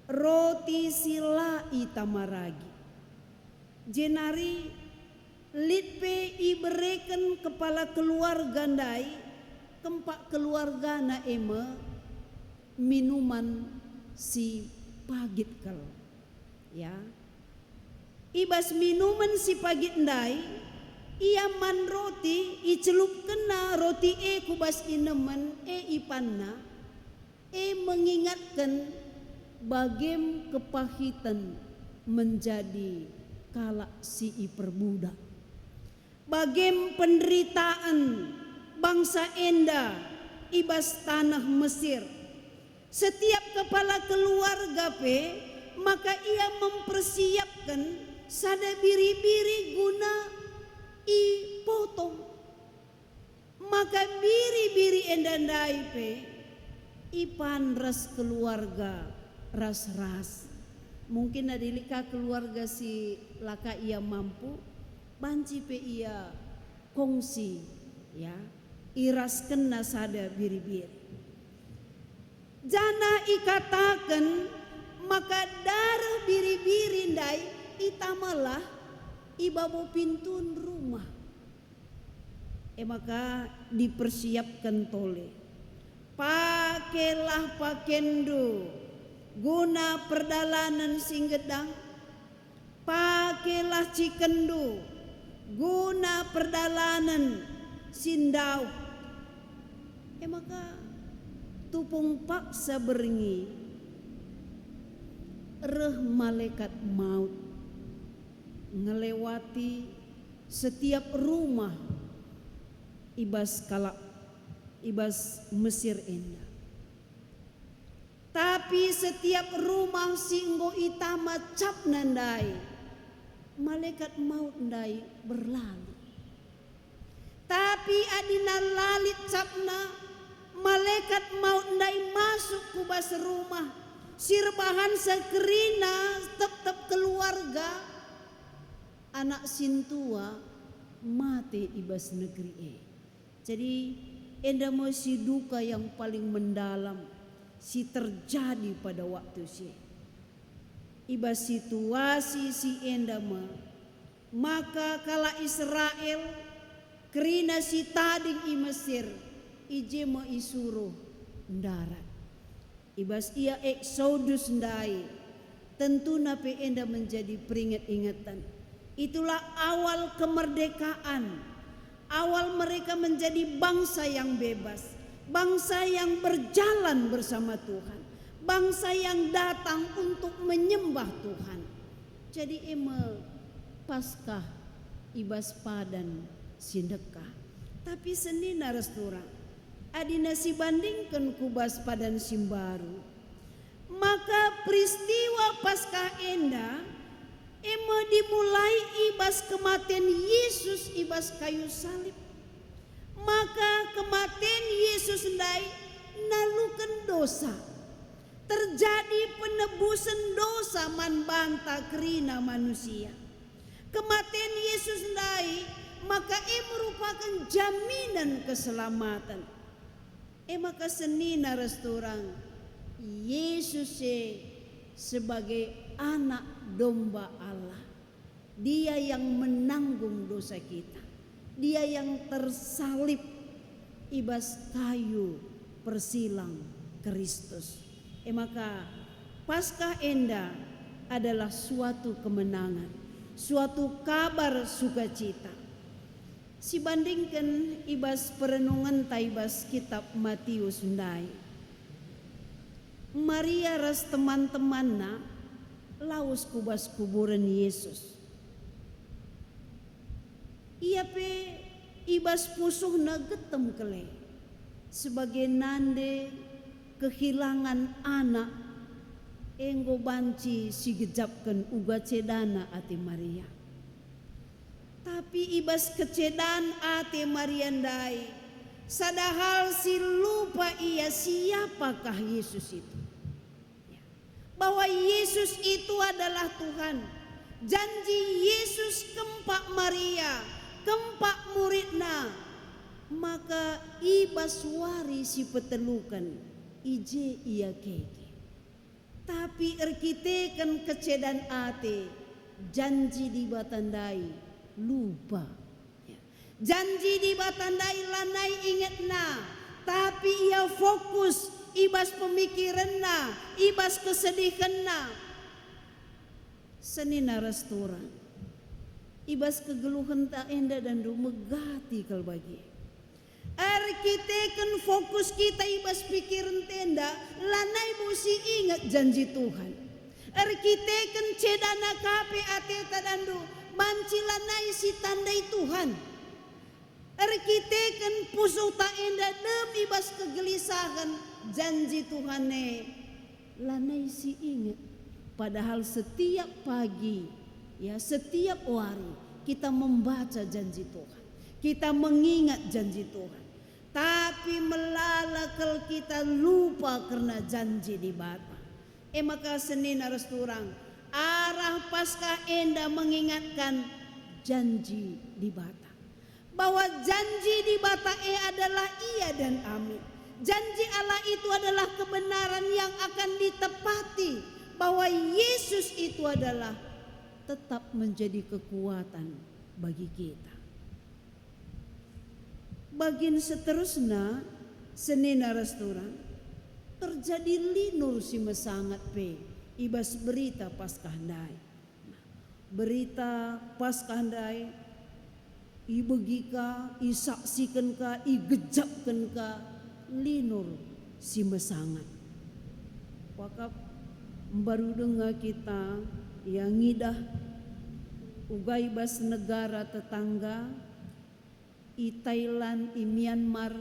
roti si la itama ragi. Jenari lit pe ibereken kepala keluarga ndai, kempak keluargana e me minuman si pagit kal. Ya. I bas minumen si pagit ndai, ia man roti, icelupkenna roti e ku bas inemen e ipanna, e mengingatken bagem kepahiten menjadi kalak si iperbudak. Bagem penderitaan bangsa enda i bas taneh Mesir. Setiap kepala keluarga pe maka ia mempersiapken sada biri-biri guna ipotong. Maka biri-biri enda ndai pe ipan ras keluarga ras-ras. Mungkin adi lit ka keluarga si la ka ia mampu, banci pe ia kongsi, ya. iraskenna sada biri-biri. Janah ikataken maka dareh biri-biri ndai itamalah i babo pintun rumah. E maka dipersiapken tole. Pakelah pakenndu guna perdalanen si nggedang, pakelah cikenndu guna perdalanen si ndauh. E maka tupung paksa berngi, reh malekat maut ngelewati setiap rumah i bas kalak, i bas Mesir enda. Tapi setiap rumah si enggo itama capna ndai, malekat maut ndai berlalu. Tapi adina la lit capna, malekat maut ndai masuk ku bas rumah, si erbahansa kerina tep-tep keluarga, anak sintua mate i bas negeri e. Jadi, enda me si duka yang paling mendalam si terjadi pada waktu si e. I bas situasi si enda me, maka kalak Israel kerina si tading i Mesir, i je me isuruh ndarat. I bas ia Eksodus ndai, tentuna pe enda menjadi peringet-ingeten. Itulah awal kemerdekaan, awal mereka menjadi bangsa yang bebas, bangsa yang berjalan bersama Tuhan, bangsa yang datang untuk menyembah Tuhan. Jadi e me Paskah i bas padan si ndekah. Tapi senina ras turang, adina sibandingken ku bas padan si mbaru, maka peristiwa Paskah enda e me dimulai i bas kematen Yesus i bas kayu salib. Maka kematen Yesus ndai naluken dosa. Terjadi penebusen dosa man banta kerina manusia. Kematen Yesus ndai maka e merupaken jaminen keselamaten. E maka senina ras turang, Yesus e sebagai Anak Domba Allah. Dia yang menanggung dosa kita. Dia yang tersalib i bas kayu persilang Kristus. E maka, Paskah enda adalah suatu kemenangan, suatu kabar sukacita. Sibandingken i bas perenungenta i bas kitab Matius ndai, Maria ras teman-temanna lawes ku bas kuburen Yesus. Ia pe i bas pusuhna getem kele, sebagai nande kehilangan anak, enggo banci sigejapken uga cedana ate Maria. Tapi i bas kecedan ate Maria ndai, sada hal si lupa ia, siapakah Yesus itu. Ya. Bahwa Yesus itu adalah Tuhan. Janji Yesus kempak Maria, kempak muridna, maka i bas wari si peteluken, i je ia keke. Tapi erkiteken kecedan ate, janji Dibata ndai lupa. Ya. Janji Dibata ndai lanai ingetna, tapi ia fokus i bas pemikirenna, i bas kesedihenna. Senina ras turang, i bas kegeluhenta enda dandu megati kal bage. Erkiteken fokus kita i bas pikirenta enda, lanai bo si inget janji Tuhan. Erkiteken cedana ka pe ateta dandu, banci lanai si tandai Tuhan. Erkiteken pusuhta enda dem i bas kegelisahen, janji Tuhan e lanai si inget. Padahal setiap pagi, ya, setiap wari kita membaca janji Tuhan. Kita mengingat janji Tuhan. Tapi melala kal kita lupa kerna janji Dibata. E maka senina ras turang, arah Paskah enda mengingatkan janji Dibata. bahwa janji Dibata e adalah iya dan amin. Janji Allah itu adalah kebenaran yang akan ditepati, bahwa Yesus itu adalah tetap menjadi kekuatan bagi kita. Bagin seterusna, senina ras turang, terjadi linur si mesangat pe i bas berita Paskah ndai. Berita Paskah ndai ibegi ka, isaksiken ka, igejapken ka linur si mesangat. Wakap mbaru denga kita, ia ngidah uga i bas negara tetangga, i Thailand, i Myanmar,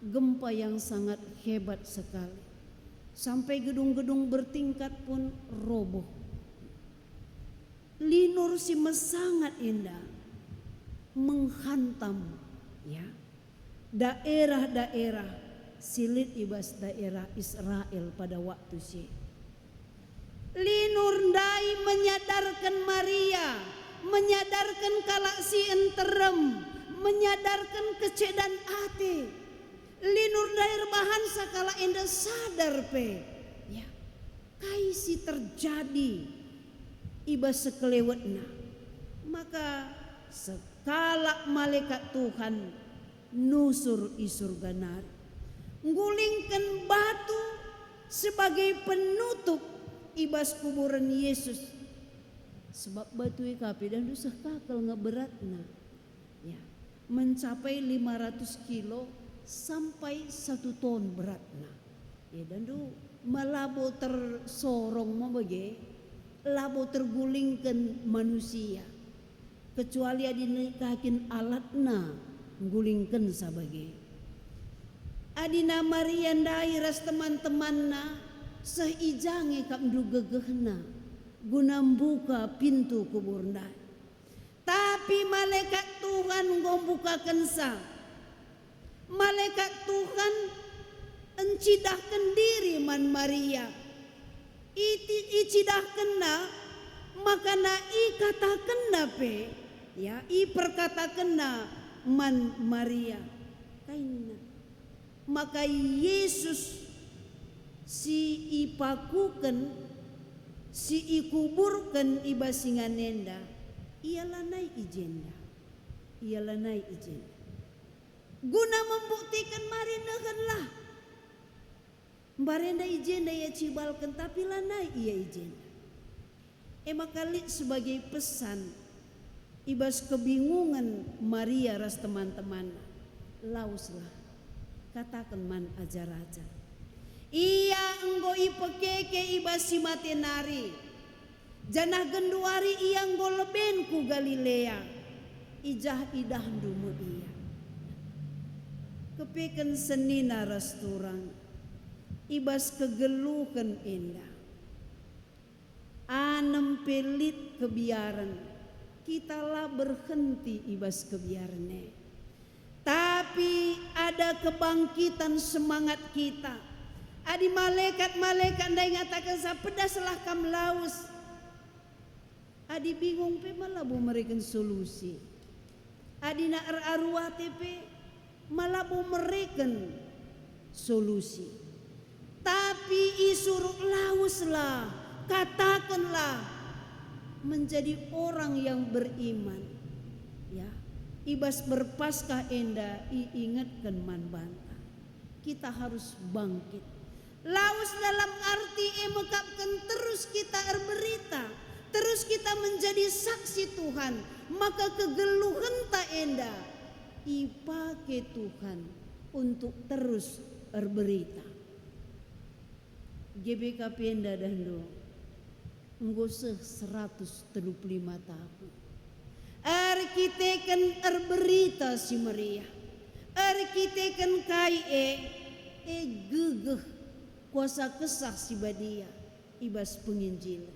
gempa yang sangat hebat sekali. Sampai gedung-gedung bertingkat pun roboh. Linur si mesangat enda menghantam, ya, daerah-daerah si lit i bas daerah Israel pada waktu si. Linur ndai menyadarken Maria, menyadarken kalak si nterem, menyadarken kecedan ate. Linur ndai erbahansa kalak enda sadar pe, ya, kai si terjadi i bas sekelewetna. Maka sekalak malekat Tuhan nusur i surga nari, nggulingken batu sebagai penutup i bas kuburen Yesus. Sebab batu e ka pe dandu seh ka kal nge beratna. Ya, mencapai lima ratus kilo sampai satu ton beratna. Ya, dandu ma labo tersorong ma bage, labo tergulingken manusia, kecuali adi nikakin alatna nggulingkensa bage. Adina Maria ndai ras teman-temanna seh i ja nge kap ndu gegehna guna mbuka pintu kubur ndai. Tapi malekat Tuhan enggo mbukakensa. Malekat Tuhan encidahken diri man Maria. Iti-, icidahkenna, makana ikatakenna pe, ya, iperkatakenna man Maria. Kainna. Maka Yesus si ipakuken, si ikuburken i bas ingan enda, ia lanai i jenda. Ia lanai i jenda. Guna membuktiken mari nehenlah. Mbarenda i jenda ia cibalken, tapi lanai ia i jenda. E maka lit sebagai pesan i bas kebingungen Maria ras teman-temanna. Laweslah, kataken man ajar-ajar, "Ia enggo ipekeke i bas si mate nari, janah genduari ia enggo leben ku Galilea, i jah idahndu me ia." Kepeken senina ras turang i bas kegeluhen enda. Anem pe lit kebiaren, kita la berhenti i bas kebiaren e. Tapi ada kebangkitan semangat kita. Adi malekat-malekat ndai ngatakensa, "Pedaslah kam lawes." Adi bingung pe ma labo mereken solusi. Adina eraru ate pe ma labo mereken solusi. Tapi isuruh, "Laweslah, katakenlah, menjadi orang yang beriman." Ya, i bas berpaskah enda iingetken man banta. Kita harus bangkit. Lawes dalam arti e mekapken terus kita erberita, terus kita menjadi saksi Tuhan, maka kegeluhenta enda ipake Tuhan untuk terus erberita. G B K P enda dahndu enggo seh seratus telu puluh lima tahun. Erkiteken erberita si meriah, erkiteken kai e, e gegeh kuasa Kesah Si Badia i bas penginjilen.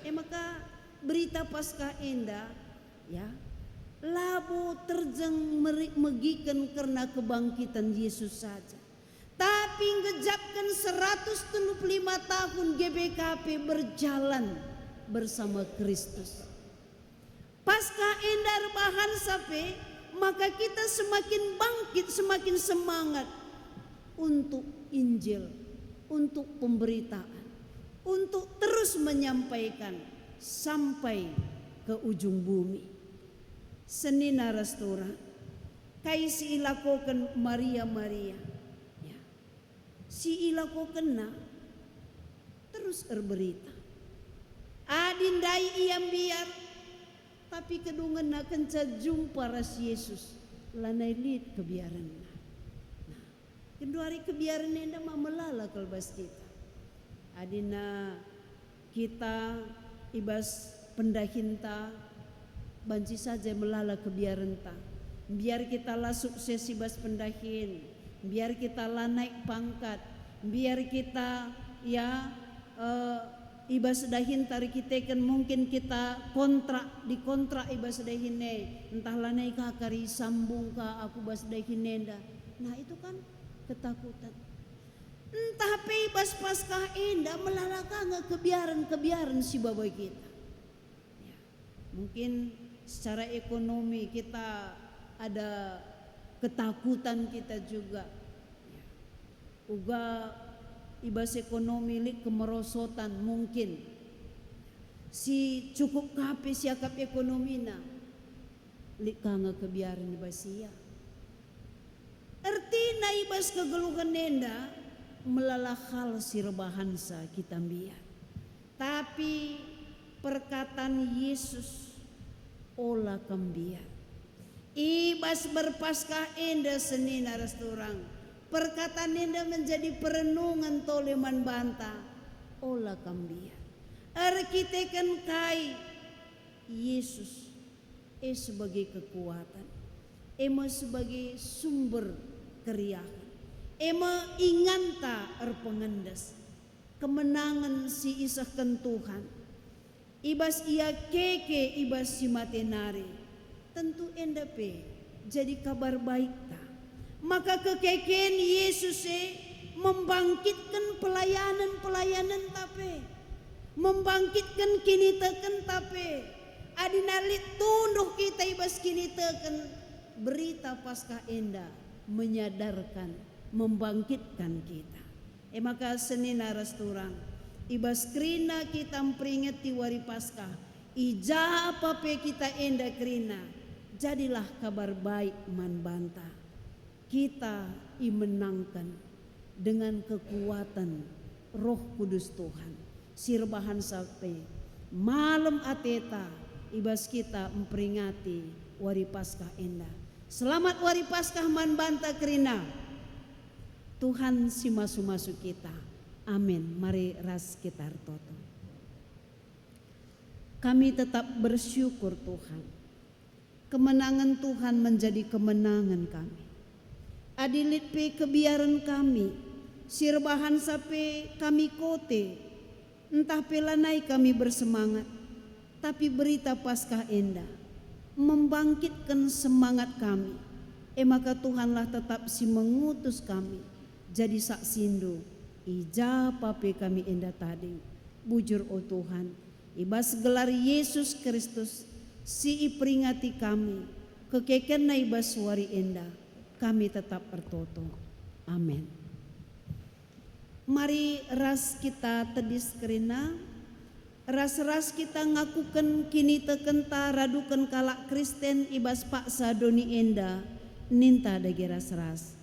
E maka berita Paskah enda, ya, labo terjeng meri-, megiken kerna kebangkiten Yesus saja. Tapi nggejapken seratus telu puluh lima tahun G B K P berjalan bersama Kristus. Paskah enda erbahansa pe maka kita semakin bangkit, semakin semangat untuk Injil, untuk pemberitaan, untuk terus menyampaikan sampai ke ujung bumi. Senina ras turang, kai si ilakoken Maria-Maria? Ya. Si ilakokenna terus erberita. Adi ndai ia mbiar, tapi kedungenna kenca jumpa ras Jesus, lanai lit kebiarenna. Nah, genduari kebiaren enda ma melala kal bas kita. Adina kita i bas pendahinta banci saja melala kebiarenta. Mbiar kita la sukses i bas pendahin, mbiar kita la naik pangkat, mbiar kita, ya, eh, i bas dahinta erkiteken mungkin kita kontrak, dikontrak i bas dahin e, ntah lanai ka kari sambung ka aku bas dahin enda. Nah, itu kan ketakutan. Ntah pe i bas Paskah enda melala ka nge kebiaren-kebiaren si baba kita. Ya. Mungkin secara ekonomi kita ada ketakutan kita juga. Ya. Uga i bas ekonomi lit kemerosotan mungkin. Si cukup ka pe siakap ekonomina, lit ka nge kebiaren i bas ia. Ertina i bas kegeluhen enda melala hal si erbahansa kita mbiar. Tapi perkataan Yesus, "Ola kam mbiar." I bas berpaskah enda senina ras turang, perkataan enda menjadi perenungen tole man banta, "Ola kam mbiar." Erkiteken kai? Yesus e sebagai kekuatan, e me sebagai sumber keriahen, e me inganta erpengendes, kemenangen si isehken Tuhan i bas ia keke i bas si mate nari, tentu enda pe jadi kabar baikta. Maka kekeken Yesus e membangkitken pelayanen-pelayanenta pe, membangkitken kinitekenta pe. Adina lit tunduh kita i bas kiniteken, berita Paskah enda menyadarkan, membangkitkan kita. E maka senina ras turang, i bas kerina kita mperingeti wari Paskah, i ja pa pe kita enda kerina, jadilah kabar baik man banta. Kita imenangken dengan kekuatan Roh Kudus Tuhan, si erbahansa pe malem ateta i bas kita mperingati wari Paskah enda. Selamat wari Paskah man banta kerina. Tuhan si masu-masu kita. Amin. Mari ras kita ertoto. Kami tetap bersyukur, Tuhan. Kemenangen Tuhan menjadi kemenangen kami. Adi lit pe kebiaren kami, si erbahansa pe kami kote, ntah pe lanai kami bersemangat, tapi berita Paskah enda membangkitken semangat kami. E maka Tuhanlah tetap si mengutus kami jadi saksindu i ja pa pe kami enda tading. Bujur, o Tuhan, i bas gelar Yesus Kristus si iperingati kami, kekekenna i bas wari enda, kami tetap ertoto. Amin. Mari ras kita tedis kerina, ras-ras kita ngakuken kinitekenta raduken kalak Kristen i bas paksa doni enda, ninta dage ras-ras.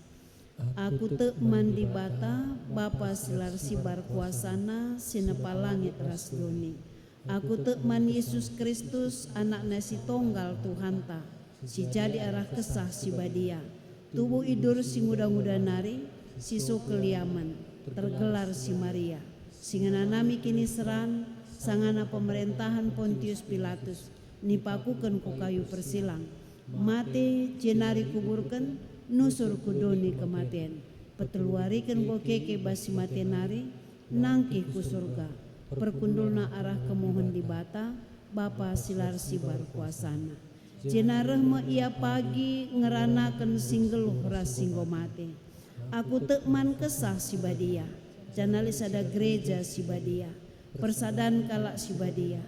Aku tek man Dibata, Bapa si la ersibar kuasaNa, si nepa langit ras doni. Aku tek man Yesus Kristus, AnakNa si Tonggal Tuhanta, si jadi arah Kesah Si Badia, tubuh idur si nguda-nguda nari, si so keliamen, tergelar si Maria, si ngenanami kiniseran, sangana pemerentahen Pontius Pilatus, nipakuken ku kayu persilang, mate, jenari kuburken, nusur ku doni kematen. Peteluariken enggo keke bas si mate nari, nangkih ku Surga, perkundulna arah kemuhen Dibata, Bapa si la ersibar kuasaNa. Jenda reh me Ia pagi ngeranaken si nggeluh ras si enggo mate. Aku tek man Kesah Si Badia, janah lit sada gereja si badia, persadan kalak si badia,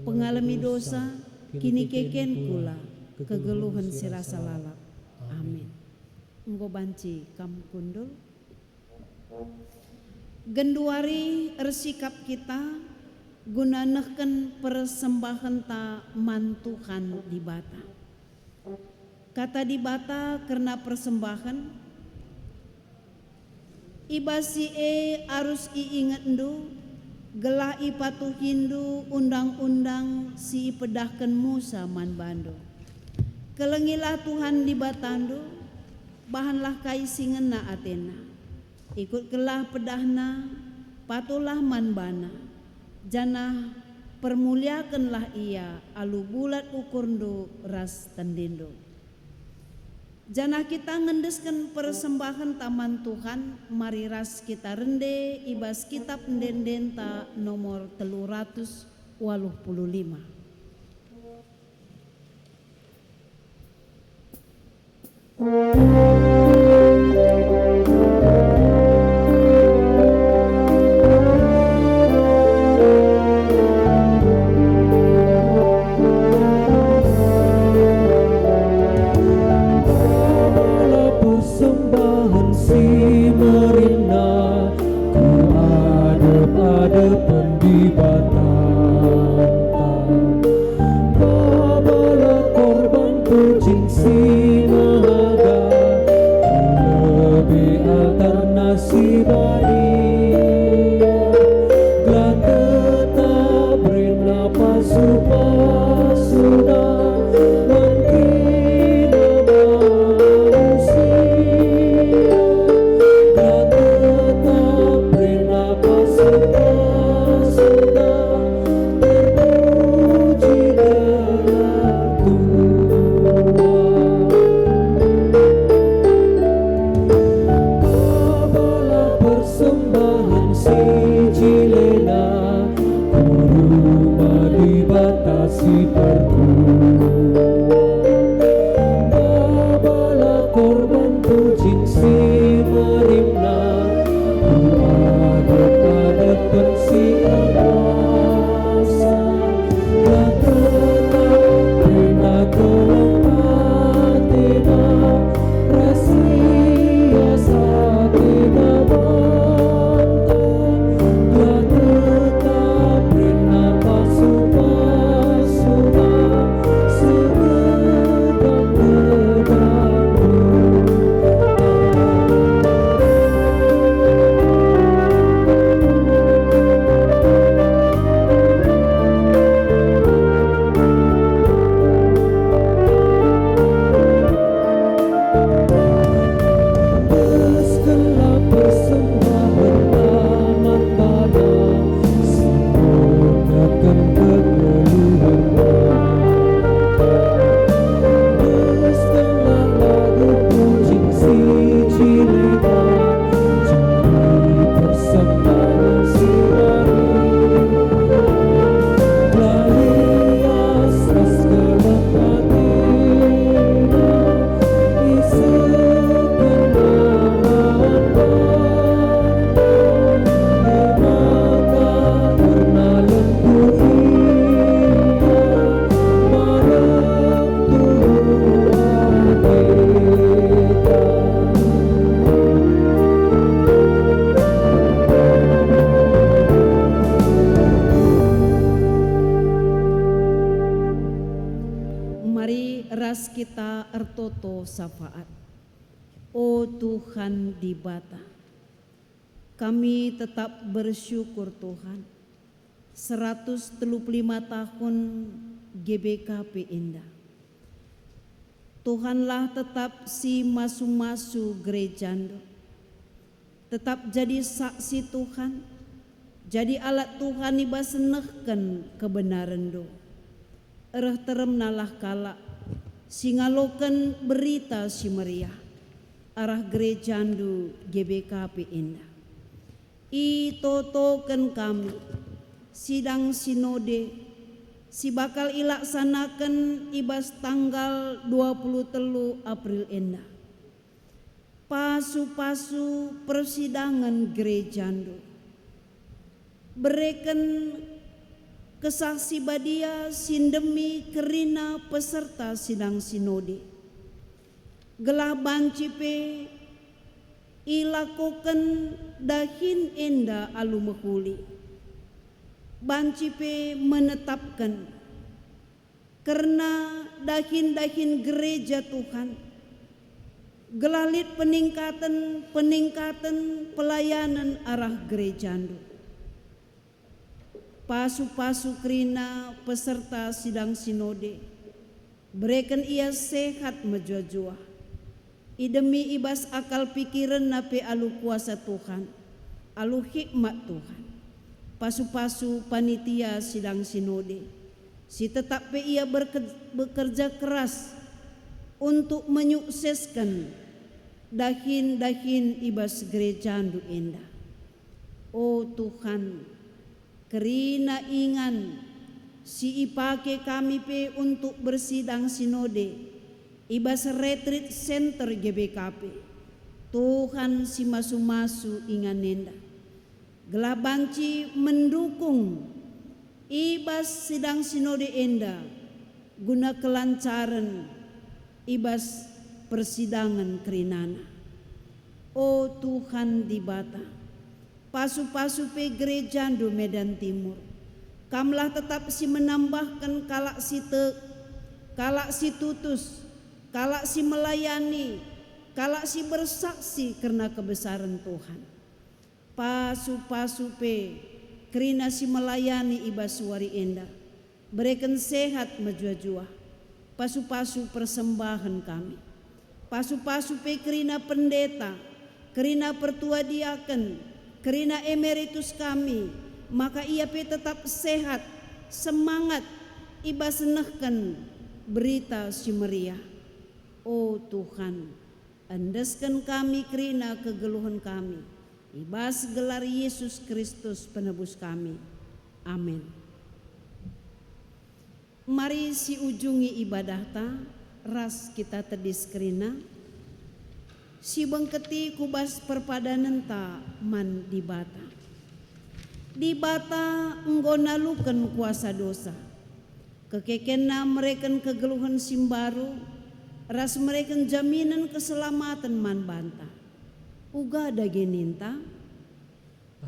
pengalemi dosa, kinikeken kula, kegeluhen si rasa lalap. Amin. Enggo banci kam kundul. Genduari ersikap kita guna nehken persembahenta man Tuhan Dibata. Kata Dibata kerna persembahen, i bas si e arus iingetndu, gelah ipatuhindu undang-undang si ipedahken Musa man bandu. Kelengilah Tuhan Dibatandu, bahanlah kai si ngena atena. Ikutkenlah pedahna, patuhlah man bana, janah permuliakenlah ia alu bulat ukurndu ras tendindu. Janah kita ngendesken persembahenta man Tuhan, mari ras kita rende i bas Kitap Ende-endenta nomor telu ratus waluh puluh lima. Bawalah persembahen si meriahna ku adep-adepen Dibatanta. Bawalah korban pujin si mehaga ku lebe altarna si badia, gelah tetap rena pasu-pasuna man kerina manusia, gelah tetap rena pasu-pasuna. Terpuji gelar Tuhan. Bawalah persembahen si jilena ku rumah Dibata si pertua. Bawalah korban pujin si meriahna ku adep-adepen si erkuasa, gelah tetap rena keleng atena ras lias atena banta, gelah tetap rena pasu-pasuna. Endeskenlah persembahen man bana, si neken kegeluhen. Endeskenlah lagu pujin si jilena, jadi persembahen si meriah. Gelah lias ras keleng atena, Mari ras kita ertoto syafaat. O Tuhan Dibata, kami tetap bersyukur, Tuhan, seratus telu puluh lima tahun G B K P enda. Tuhanlah tetap si masu-masu gerejaNdu. Tetap jadi saksi Tuhan, jadi alat Tuhan i bas nehken kebenarenNdu. Ereh teremnalah kalak si ngaloken Berita Si Meriah arah gerejaNdu G B K P enda. Itotoken kami sidang sinode si bakal ilaksanaken i bas tanggal dua puluh telu April enda. Pasu-pasu persidangen gerejaNdu. Bereken Kesah Si Badia si ndemi kerina peserta sidang sinode, gelah banci pe ilakoken dahin enda alu mehuli, banci pe menetapken kerna dahin-dahin gereja Tuhan, gelah lit peningkaten-peningkaten pelayanen arah gerejandu. Pasu-pasu kerina peserta sidang sinode, bereken ia sehat mejuah-juah. Idemi i bas akal pikirenna pe alu kuasa Tuhan, alu hikmat Tuhan. Pasu-pasu panitia sidang sinode, si tetap pe ia berke-, bekerja keras untuk menyuksesken dahin-dahin i bas gerejandu enda. O Tuhan, kerina ingan si ipake kami pe untuk bersidang sinode i bas Retreat Center G B K P, Tuhan si masu-masu ingan enda, gelah banci mendukung i bas sidang sinode enda guna kelancaren i bas persidangen kerinana. O Tuhan Dibata, pasu-pasu pe gerejandu Medan Timur. Kamlah tetap si menambahken kalak si tek, kalak si tutus, kalak si melayani, kalak si bersaksi kerna kebesaren Tuhan. Pasu-pasu pe kerina si melayani i bas wari enda, bereken sehat mejuah-juah. Pasu-pasu persembahen kami. Pasu-pasu pe kerina pendeta, kerina pertua diaken, kerina emeritus kami, maka ia pe tetap sehat, semangat i bas nehken Berita Si Meriah. O Tuhan, endesken kami kerina kegeluhen kami, i bas gelar Yesus Kristus Penebus kami. Amin. Mari siujungi ibadahta ras kita tedis kerina, sibengketi ku bas perpadanenta man Dibata. Dibata enggo naluken kuasa dosa. KekekenNa mereken kegeluhen si mbaru, ras mereken jaminen keselamaten man banta. Uga dage ninta,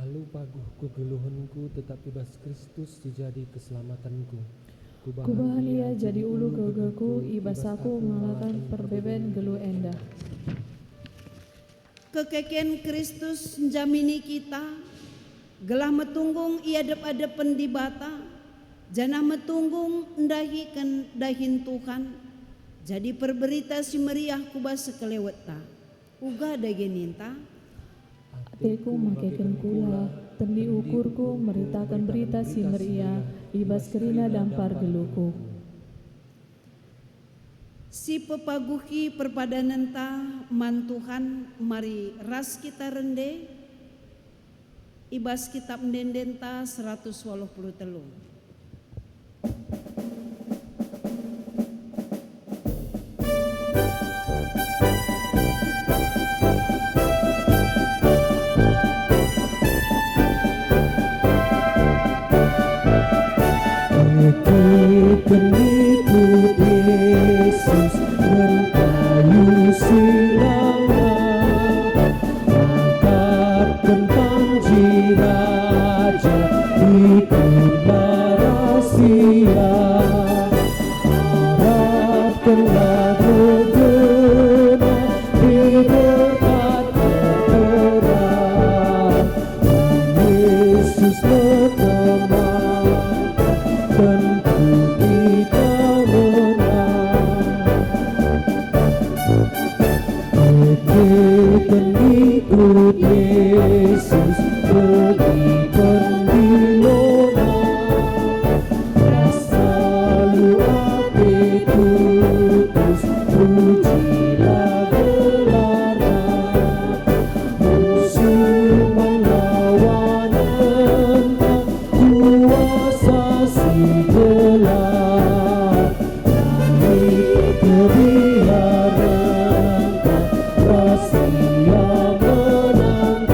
"Alu paguh kegeluhenku, tetap i bas Kristus si jadi keselamatenku. Kubahan Ia jadi ulu gegehku, i bas aku ngalaken perbeben geluh enda." Kekeken Kristus njamini kita, gelah metunggung i adep-adepen Dibata, janah metunggung ndahiken dahin Tuhan, jadi perberita si meriah ku bas sekelewetta. Uga dage ninta, "Ateku makeken kula, tendi ukurku meritaken berita si meriah i bas kerina dampar geluhku." Si pepaguhi perpadanenta man Tuhan, mari ras kita rende i bas Kitap Ende-endenta seratus waluh puluh telu. Ikut pengikut Yesus ngentayu si langgar, angkatken panji raja, ikut barasia. Arapkenlah gegena di tempat terang. Yesus berteman, tentu kita menang. Kekeken ikut Yesus, begi pendilona. Rasa luat ate tutus, pujilah gelarNa. Musuh man lawanenta, kuasa si gelap. Bagi kebiarenta, ras Ia menangkan.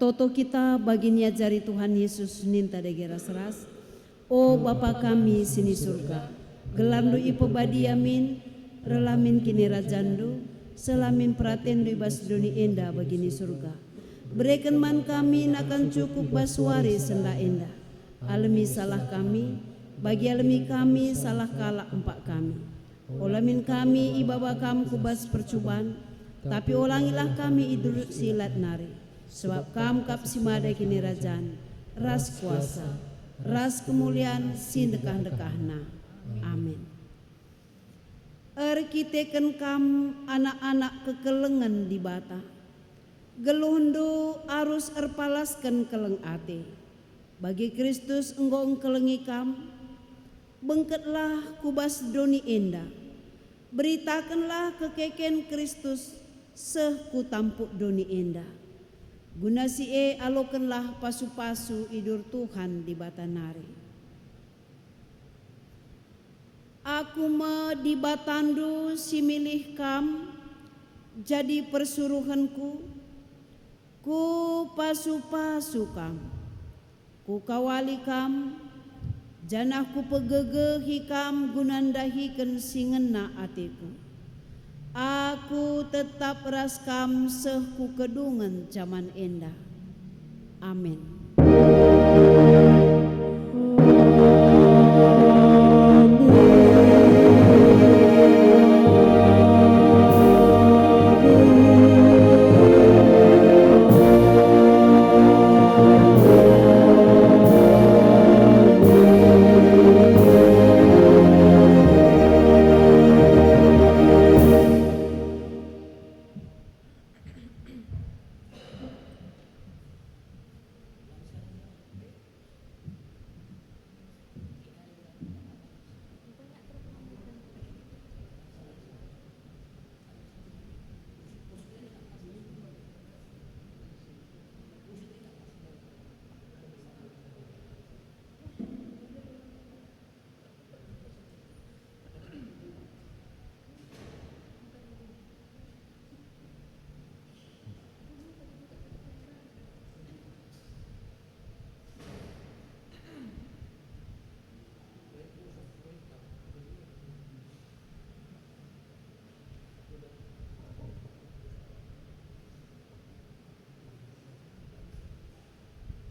Toto kita bagi niajari Tuhan Yesus ninta dage ras-ras, "O Bapa kami si ni Surga, gelarNdu ipebadia min, reh min kinirajanNdu, seh min peratenNdu i bas doni enda bagi ni Surga. Bereken man kami nakan cukup bas wari senda enda. Alemi salah kami, bagi alemi kami salah kalak empak kami. Ola min kami ibaba Kam ku bas percuban, tapi olangilah kami i bas si lat nari, sebab Kam kap si mada kinirajan, ras kuasa, ras kemulian si ndekah-ndekahna. Amin." Erkiteken Kam anak-anak kekelengen Dibata, geluhNdu arus erpalasken keleng ate. Bagi Kristus enggo engkelengi kam, bengketlah ku bas doni enda. Beritakenlah kekeken Kristus seh ku tampuk doni enda. Guna si e alokenlah pasu-pasu idur Tuhan Dibata nari. Aku me Dibatandu si milih kam jadi persuruhenKu, Kupasu-pasu kam, Kukawali kam, janah Kupegegehi kam guna ndahiken si ngena ateKu. Aku tetap ras kam seh ku kedungen jaman enda. Amin.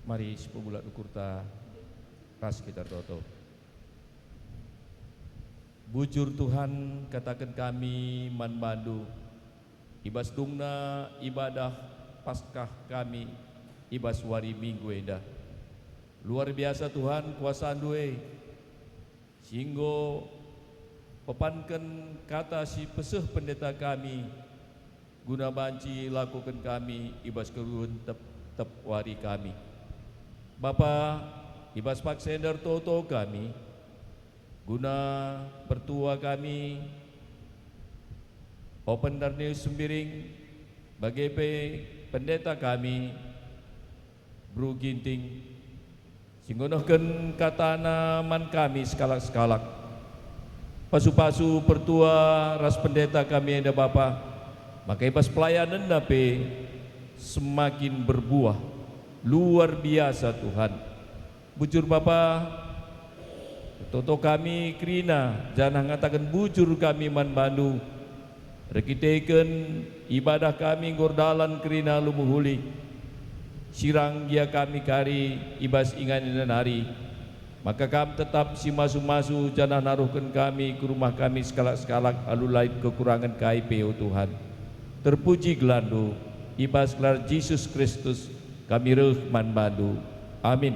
Mari sipebulak ukurta ras kita ertoto. Bujur Tuhan, kataken kami man bandu, i bas dungna ibadah Paskah kami i bas wari Minggu enda. Luar biasa Tuhan kuasandu e, si enggo pepanken kata si peseh pendeta kami, guna banci lakoken kami i bas kegeluhen tep-tep wari kami. Bapa, i bas paksa enda ertoto kami, guna pertua kami, Open Darnius Sembiring, bage pe pendeta kami, Bru Ginting, si nggonohken katana man kami sekalak-sekalak. Pasu-pasu pertua ras pendeta kami enda Bapa, maka i bas pelayanenna pe semakin berbuah luar biasa Tuhan. Bujur Bapa, ertoto kami kerina janah ngataken bujur kami man bandu. Erkiteken ibadah kami enggo erdalan kerina alu mehuli, sirang gia kami kari i bas ingan enda nari, maka Kam tetap si masu-masu janah naruhken kami ku rumah kami sekalak-sekalak alu la lit kekurangen kai pe, o Tuhan. Terpuji gelarNdu, i bas gelar Jesus Kristus kami reh man bandu. Amin.